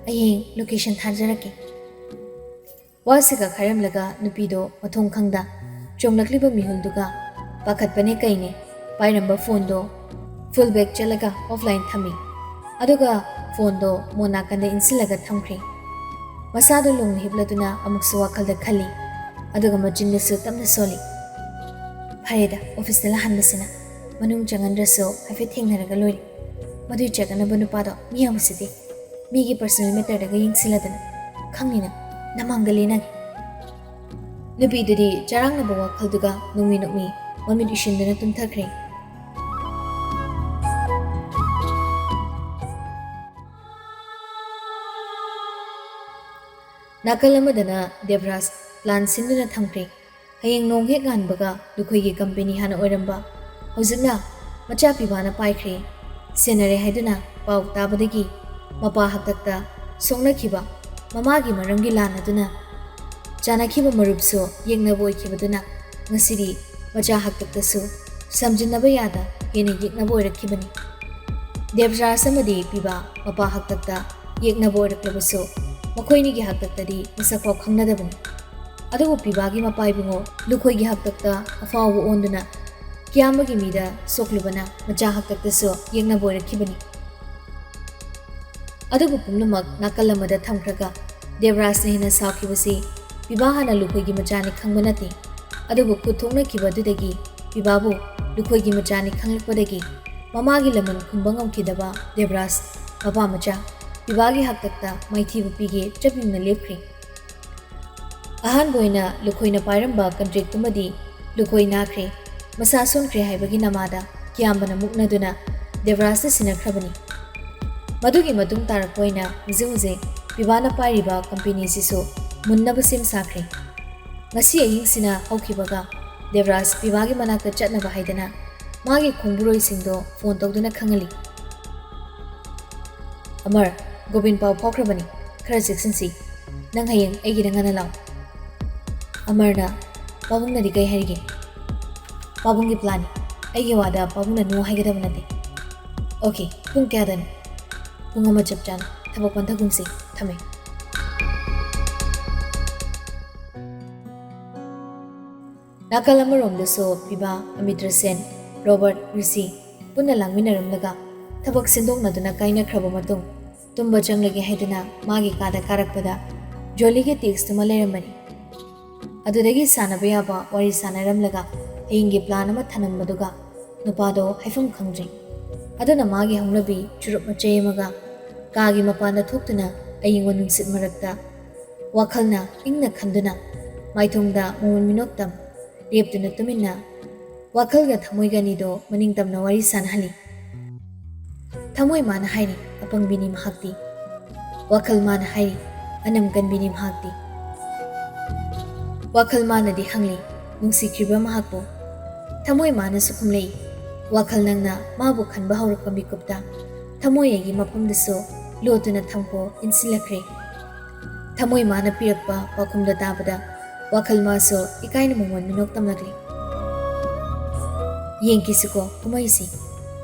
ꯑꯩ ꯍꯌꯦꯡ ꯂꯣꯀꯦꯁꯟ ꯊꯥꯖꯔꯛꯀꯦ"꯫ ꯋꯥꯁꯤꯒ ꯈꯥꯏꯔꯝꯂꯒ ꯅꯨꯄꯤꯗꯣ ꯃꯊꯣꯡ ꯈꯪꯗ ꯆꯣꯡꯂꯛꯂꯤꯕ ꯃꯤꯍꯨꯜꯗꯨꯒ ꯄꯥꯈꯠꯄꯅꯦ ꯀꯩꯅꯦ ꯄꯥꯏꯔꯝꯕ ꯐꯣꯟꯗꯣ ꯐꯨꯜ ꯕꯦꯛ ꯆꯠꯂꯒ ꯑꯣꯐꯂꯥꯏꯟ ꯊꯝꯃꯤ꯫ ꯑꯗꯨꯒ ꯐꯣꯟꯗꯣ ꯃꯣꯟ ꯅꯥꯀꯟꯗ ꯏꯟꯁꯤꯜꯂꯒ ꯊꯝꯈ꯭ꯔꯦ꯫ ꯃꯁꯥꯗꯣ ꯂꯨꯝꯅ ꯍꯤꯞꯂꯗꯨꯅ ꯑꯃꯨꯛꯁꯨ ꯋꯥꯈꯜꯗ ꯈꯜꯂꯤ꯫ ꯑꯗꯨꯒ ꯃꯆꯤꯟꯗꯁꯨ ꯇꯞꯅ ꯁꯣꯜꯂꯤ꯫ "ꯐꯔꯦꯗ, ꯑꯣꯐꯤꯁꯇ ꯂꯥꯛꯍꯟꯕꯁꯤꯅ꯫ ꯃꯅꯨꯡ ꯆꯪꯍꯟꯗ꯭ꯔꯁꯨ ꯍꯥꯏꯐꯦꯠ ꯊꯦꯡꯅꯔꯒ ꯂꯣꯏꯔꯦ꯫ ꯃꯗꯨꯏ ꯆꯠꯅꯅꯕ ꯅꯨꯄꯥꯗꯣ ꯃꯤ ꯌꯥꯝ ꯎꯁꯤꯠꯇꯦ꯫ ꯃꯤꯒꯤ ꯄꯔꯁꯅꯦꯜ ꯃꯦꯇꯔꯗꯒ ꯌꯦꯡꯁꯤꯜꯂꯗꯅ꯫ ꯈꯪꯅꯤꯅ, ꯅꯃꯥꯡꯗ ꯂꯦꯟꯅꯒꯦ"꯫ ꯅꯨꯄꯤꯗꯨꯗꯤ ꯆꯔꯥꯡꯅꯕ ꯋꯥꯈꯜꯗꯨꯒ ꯅꯣꯡꯃꯤ ꯅꯣꯡꯃꯤ ꯃꯃꯤꯠ ꯎꯏꯁꯤꯟꯗꯨꯅ ꯇꯨꯝꯊꯈ꯭ꯔꯦ꯫ ꯅꯥꯀꯜ ꯑꯃꯗꯅ ꯗꯦꯕꯔꯥꯖ ꯄ꯭ꯂꯥꯟ ꯁꯤꯟꯗꯨꯅ ꯊꯝꯈ꯭ꯔꯦ꯫ ꯍꯌꯦꯡ ꯅꯣꯡ ꯍꯦꯛ ꯉꯥꯟꯕꯒ ꯂꯨꯈꯣꯏꯒꯤ ꯀꯝꯄꯦꯅꯤ ꯍꯥꯟꯅ ꯑꯣꯏꯔꯝꯕ, ꯍꯧꯖꯤꯛꯅ ꯃꯆꯥ ꯄꯤꯕꯥꯅ ꯄꯥꯏꯈ꯭ꯔꯦ꯫ ꯁꯦꯟꯅꯔꯦ ꯍꯥꯏꯗꯨꯅ ꯄꯥꯎ ꯇꯥꯕꯗꯒꯤ ꯃꯄꯥ ꯍꯥꯛꯇꯛꯇ ꯁꯣꯛꯅꯈꯤꯕ, ꯃꯃꯥꯒꯤ ꯃꯔꯝꯒꯤ ꯂꯥꯟ ꯑꯗꯨꯅ ꯆꯥꯅꯈꯤꯕ ꯃꯔꯨꯞꯁꯨ ꯌꯦꯛꯅꯕ ꯑꯣꯏꯈꯤꯕꯗꯨꯅ ꯉꯁꯤꯗꯤ ꯃꯆꯥ ꯍꯥꯛꯇꯛꯇꯁꯨ ꯁꯝꯖꯤꯟꯅꯕ ꯌꯥꯗ ꯍꯦꯟꯅ ꯌꯦꯛꯅꯕ ꯑꯣꯏꯔꯛꯈꯤꯕꯅꯤ꯫ ꯗꯦꯕꯔꯥꯖ ꯑꯃꯗꯤ ꯄꯤꯕꯥ ꯃꯄꯥ ꯍꯥꯛꯇꯛꯇ ꯌꯦꯛꯅꯕ ꯑꯣꯏꯔꯛꯂꯕꯁꯨ ꯃꯈꯣꯏꯅꯤꯒꯤ ꯍꯥꯛꯇꯛꯇꯗꯤ ꯃꯁꯛ ꯐꯥꯎ ꯈꯪꯅꯗꯕꯅꯤ꯫ ꯑꯗꯨꯕꯨ ꯄꯤꯕꯥꯒꯤ ꯃꯄꯥ ꯏꯕꯨꯡꯉꯣ ꯂꯨꯈꯣꯏꯒꯤ ꯍꯥꯛꯇꯛꯇ ꯑꯐꯥꯎꯕ ꯑꯣꯟꯗꯨꯅ ꯀꯤꯌꯥꯝꯕꯒꯤ ꯃꯤꯗ ꯁꯣꯛꯂꯨꯕꯅ ꯃꯆꯥ ꯍꯥꯛꯇꯛꯇꯁꯨ ꯌꯦꯛꯅꯕ ꯑꯣꯏꯔꯛꯈꯤꯕꯅꯤ꯫ ꯑꯗꯨꯕꯨ ꯄꯨꯝꯅꯃꯛ ꯅꯥꯀꯜ ꯑꯃꯗ ꯊꯝꯈ꯭ꯔꯒ ꯗꯦꯕꯔꯥꯖꯅ ꯍꯦꯟꯅ ꯁꯥꯎꯈꯤꯕꯁꯤ ꯄꯤꯕꯥ ꯍꯥꯟꯅ ꯂꯨꯈꯣꯏꯒꯤ ꯃꯆꯥꯅꯤ ꯈꯪꯕ ꯅꯠꯇꯦ꯫ ꯑꯗꯨꯕꯨ ꯈꯨꯠ ꯊꯣꯛꯅꯈꯤꯕ ꯑꯗꯨꯗꯒꯤ ꯄꯤꯕꯥꯕꯨ ꯂꯨꯈꯣꯏꯒꯤ ꯃꯆꯥꯅꯤ ꯈꯪꯂꯛꯄꯗꯒꯤ ꯃꯃꯥꯒꯤ ꯂꯃꯟ ꯈꯨꯝꯕ ꯉꯝꯈꯤꯗꯕ ꯗꯦꯕꯔꯥꯖ ꯃꯄꯥ ꯃꯆꯥ ꯄꯤꯕꯥꯒꯤ ꯍꯥꯛꯇꯛꯇ ꯃꯥꯏꯊꯤꯕ ꯄꯤꯒꯦ ꯆꯞ ꯌꯨꯡꯅ ꯂꯦꯞꯈ꯭ꯔꯦ꯫ ꯑꯍꯥꯟꯕ ꯑꯣꯏꯅ ꯂꯨꯈꯣꯏꯅ ꯄꯥꯏꯔꯝꯕ ꯀꯟꯇ꯭ꯔꯦꯛꯇꯨꯃꯗꯤ ꯂꯨꯈꯣꯏ ꯅꯥꯈ꯭ꯔꯦ, ꯃꯁꯥ ꯁꯣꯟꯈ꯭ꯔꯦ ꯍꯥꯏꯕꯒꯤ ꯅꯃꯥꯗ ꯀꯤꯌꯥꯝꯕꯅ ꯃꯨꯛꯅꯗꯨꯅ ꯗꯦꯕꯔꯥꯖꯇ ꯁꯤꯟꯅꯈ꯭ꯔꯕꯅꯤ꯫ ꯃꯗꯨꯒꯤ ꯃꯇꯨꯡ ꯇꯥꯔꯛꯄ ꯑꯣꯏꯅ ꯍꯧꯖꯤꯛ ꯍꯧꯖꯤꯛ ꯄꯤꯕꯥꯅ ꯄꯥꯏꯔꯤꯕ ꯀꯝꯄꯦꯅꯤꯁꯤꯁꯨ ꯃꯨꯟꯅꯕ ꯁꯦꯝ ꯁꯥꯈ꯭ꯔꯦ꯫ ꯉꯁꯤ ꯑꯍꯤꯡꯁꯤꯅ ꯍꯧꯈꯤꯕꯒ ꯗꯦꯕꯔꯥꯖ ꯄꯤꯕꯥꯒꯤ ꯃꯅꯥꯛꯇ ꯆꯠꯅꯕ ꯍꯥꯏꯗꯅ ꯃꯥꯒꯤ ꯈꯣꯡꯕꯨꯔꯣꯏꯁꯤꯡꯗꯣ ꯐꯣꯟ ꯇꯧꯗꯨꯅ ꯈꯪꯍꯜꯂꯤ꯫ "ꯑꯃꯔ, ꯒꯣꯕꯤꯟ ꯄꯥꯎ ꯐꯥꯎꯈ꯭ꯔꯕꯅꯤ, ꯈꯔ ꯆꯦꯛꯁꯤꯟꯁꯤ꯫ ꯅꯪ ꯍꯌꯦꯡ ꯑꯩꯒꯤꯗ ꯉꯟꯅ ꯂꯥꯛꯑꯣ꯫" ꯑꯃꯔꯅ, "ꯄꯥꯕꯨꯡꯅꯗꯤ ꯀꯩ ꯍꯥꯏꯔꯤꯒꯦ?" "ꯄꯥꯕꯨꯡꯒꯤ ꯄ꯭ꯂꯥꯟꯅꯤ, ꯑꯩꯒꯤ ꯋꯥꯗ ꯄꯥꯕꯨꯡꯅ ꯅꯣ ꯍꯥꯏꯒꯗꯕ ꯅꯠꯇꯦ꯫" "ꯑꯣꯀꯦ, ꯄꯨꯡ ꯀꯌꯥꯗꯅꯣ?" "ꯄꯨꯡ ꯑꯃ ꯆꯞ ꯆꯥꯅ, ꯊꯕꯛ ꯄꯟꯊꯒꯨꯝꯁꯤ, ꯊꯝꯃꯦ꯫" ꯅꯥꯀꯜ ꯑꯃꯔꯣꯝꯗꯁꯨ ꯄꯤꯕꯥ, ꯑꯃꯤꯇ꯭ꯔ ꯁꯦꯟ, ꯔꯣꯕꯔꯠ, ꯔꯤꯁꯤ ꯄꯨꯟꯅ ꯂꯥꯡꯃꯤꯟꯅꯔꯝꯂꯒ ꯊꯕꯛ ꯁꯤꯟꯗꯣꯛꯅꯗꯨꯅ ꯀꯥꯏꯅꯈ꯭ꯔꯕ ꯃꯇꯨꯡ, ꯇꯨꯝꯕ ꯆꯪꯂꯒꯦ ꯍꯥꯏꯗꯨꯅ ꯃꯥꯒꯤ ꯀꯥꯗ ꯀꯥꯔꯛꯄꯗ ꯖꯣꯂꯤꯒꯤ ꯇꯦꯛꯁꯇꯨꯃ ꯂꯩꯔꯝꯕꯅꯤ꯫ ꯑꯗꯨꯗꯒꯤ ꯁꯥꯟꯅꯕ ꯌꯥꯕ ꯋꯥꯔꯤ ꯁꯥꯟꯅꯔꯝꯂꯒ ꯍꯌꯦꯡꯒꯤ ꯄ꯭ꯂꯥꯟ ꯑꯃ ꯊꯅꯝꯕꯗꯨꯒ ꯅꯨꯄꯥꯗꯣ ꯍꯥꯏꯐꯝ ꯈꯪꯗ꯭ꯔꯦ꯫ ꯑꯗꯨꯅ ꯃꯥꯒꯤ ꯍꯧꯅꯕꯤ ꯆꯨꯔꯨꯞ ꯃꯆꯩ ꯑꯃꯒ ꯀꯥꯒꯤ ꯃꯄꯥꯟꯗ ꯊꯣꯛꯇꯨꯅ ꯑꯌꯤꯡꯕ ꯅꯨꯡꯁꯤꯠ ꯃꯔꯛꯇ ꯋꯥꯈꯜꯅ ꯏꯪꯅ ꯈꯟꯗꯨꯅ ꯃꯥꯏꯊꯣꯡꯗ ꯃꯣꯃꯣꯟ ꯃꯤꯅꯣꯛꯇꯝ ꯂꯦꯞꯇꯨꯅ ꯇꯨꯃꯤꯟꯅ ꯋꯥꯈꯜꯒ ꯊꯃꯣꯏꯒ ꯑꯅꯤꯗꯣ ꯃꯅꯤꯡ ꯇꯝꯅ ꯋꯥꯔꯤ ꯁꯥꯅꯍꯜꯂꯤ꯫ ꯊꯃꯣꯏ ꯃꯥꯅ ꯍꯥꯏꯔꯤ, "ꯑꯄꯪꯕꯤꯅꯤ ꯃꯍꯥꯛꯇꯤ꯫" ꯋꯥꯈꯜ ꯃꯥꯅ ꯍꯥꯏꯔꯤ, "ꯑꯅꯝ ꯀꯟꯕꯤꯅꯤ ꯃꯍꯥꯛꯇꯤ꯫" ꯋꯥꯈꯜ ꯃꯥꯅꯗꯤ ꯍꯪꯂꯤ, "ꯅꯨꯡꯁꯤꯈ꯭ꯔꯤꯕ꯭ꯔꯥ ꯃꯍꯥꯛꯄꯨ?" ꯊꯃꯣꯏ ꯃꯥꯅꯁꯨ ꯈꯨꯝꯂꯛꯏ, "ꯋꯥꯈꯜ ꯅꯪꯅ ꯃꯥꯕꯨ ꯈꯟꯕ ꯍꯧꯔꯛꯄ ꯃꯤꯀꯨꯞꯇ ꯊꯃꯣꯏ ꯑꯩꯒꯤ ꯃꯐꯝꯗꯁꯨ ꯂꯣꯠꯇꯨꯅ ꯊꯝꯈꯣ ꯏꯟꯁꯤꯜꯂꯛꯈ꯭ꯔꯦ꯫" ꯊꯃꯣꯏ ꯃꯥꯅ ꯄꯤꯔꯛꯄ ꯄꯥꯎꯈꯨꯝꯗꯣ ꯇꯥꯕꯗ ꯋꯥꯈꯜ ꯃꯥꯁꯨ ꯏꯀꯥꯏꯅ ꯃꯣꯃꯣꯟ ꯃꯤꯅꯣꯛ ꯇꯝꯂꯛꯂꯤ꯫ ꯌꯦꯡꯈꯤꯁꯤꯀꯣ ꯀꯨꯝꯍꯩꯁꯤ,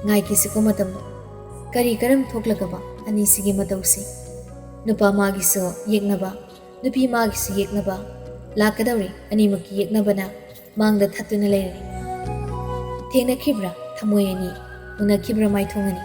ꯉꯥꯏꯈꯤꯁꯤꯀꯣ ꯃꯇꯝꯗꯣ꯫ ꯀꯔꯤ ꯀꯔꯝ ꯊꯣꯛꯂꯒꯕ ꯑꯅꯤꯁꯤꯒꯤ ꯃꯇꯧꯁꯤ? ꯅꯨꯄꯥ ꯃꯥꯒꯤꯁꯨ ꯌꯦꯛꯅꯕ, ꯅꯨꯄꯤ ꯃꯥꯒꯤꯁꯨ ꯌꯦꯛꯅꯕ ꯂꯥꯛꯀꯗꯧꯔꯤ꯫ ꯑꯅꯤꯃꯛꯀꯤ ꯌꯦꯛꯅꯕꯅ ꯃꯥꯡꯗ ꯊꯠꯇꯨꯅ ꯂꯩꯔꯦ꯫ ꯊꯦꯡꯅꯈꯤꯕ꯭ꯔꯥ ꯊꯃꯣꯏ ꯑꯅꯤ? ꯎꯅꯈꯤꯕ꯭ꯔꯥ ꯃꯥꯏꯊꯣꯡ ꯑꯅꯤ?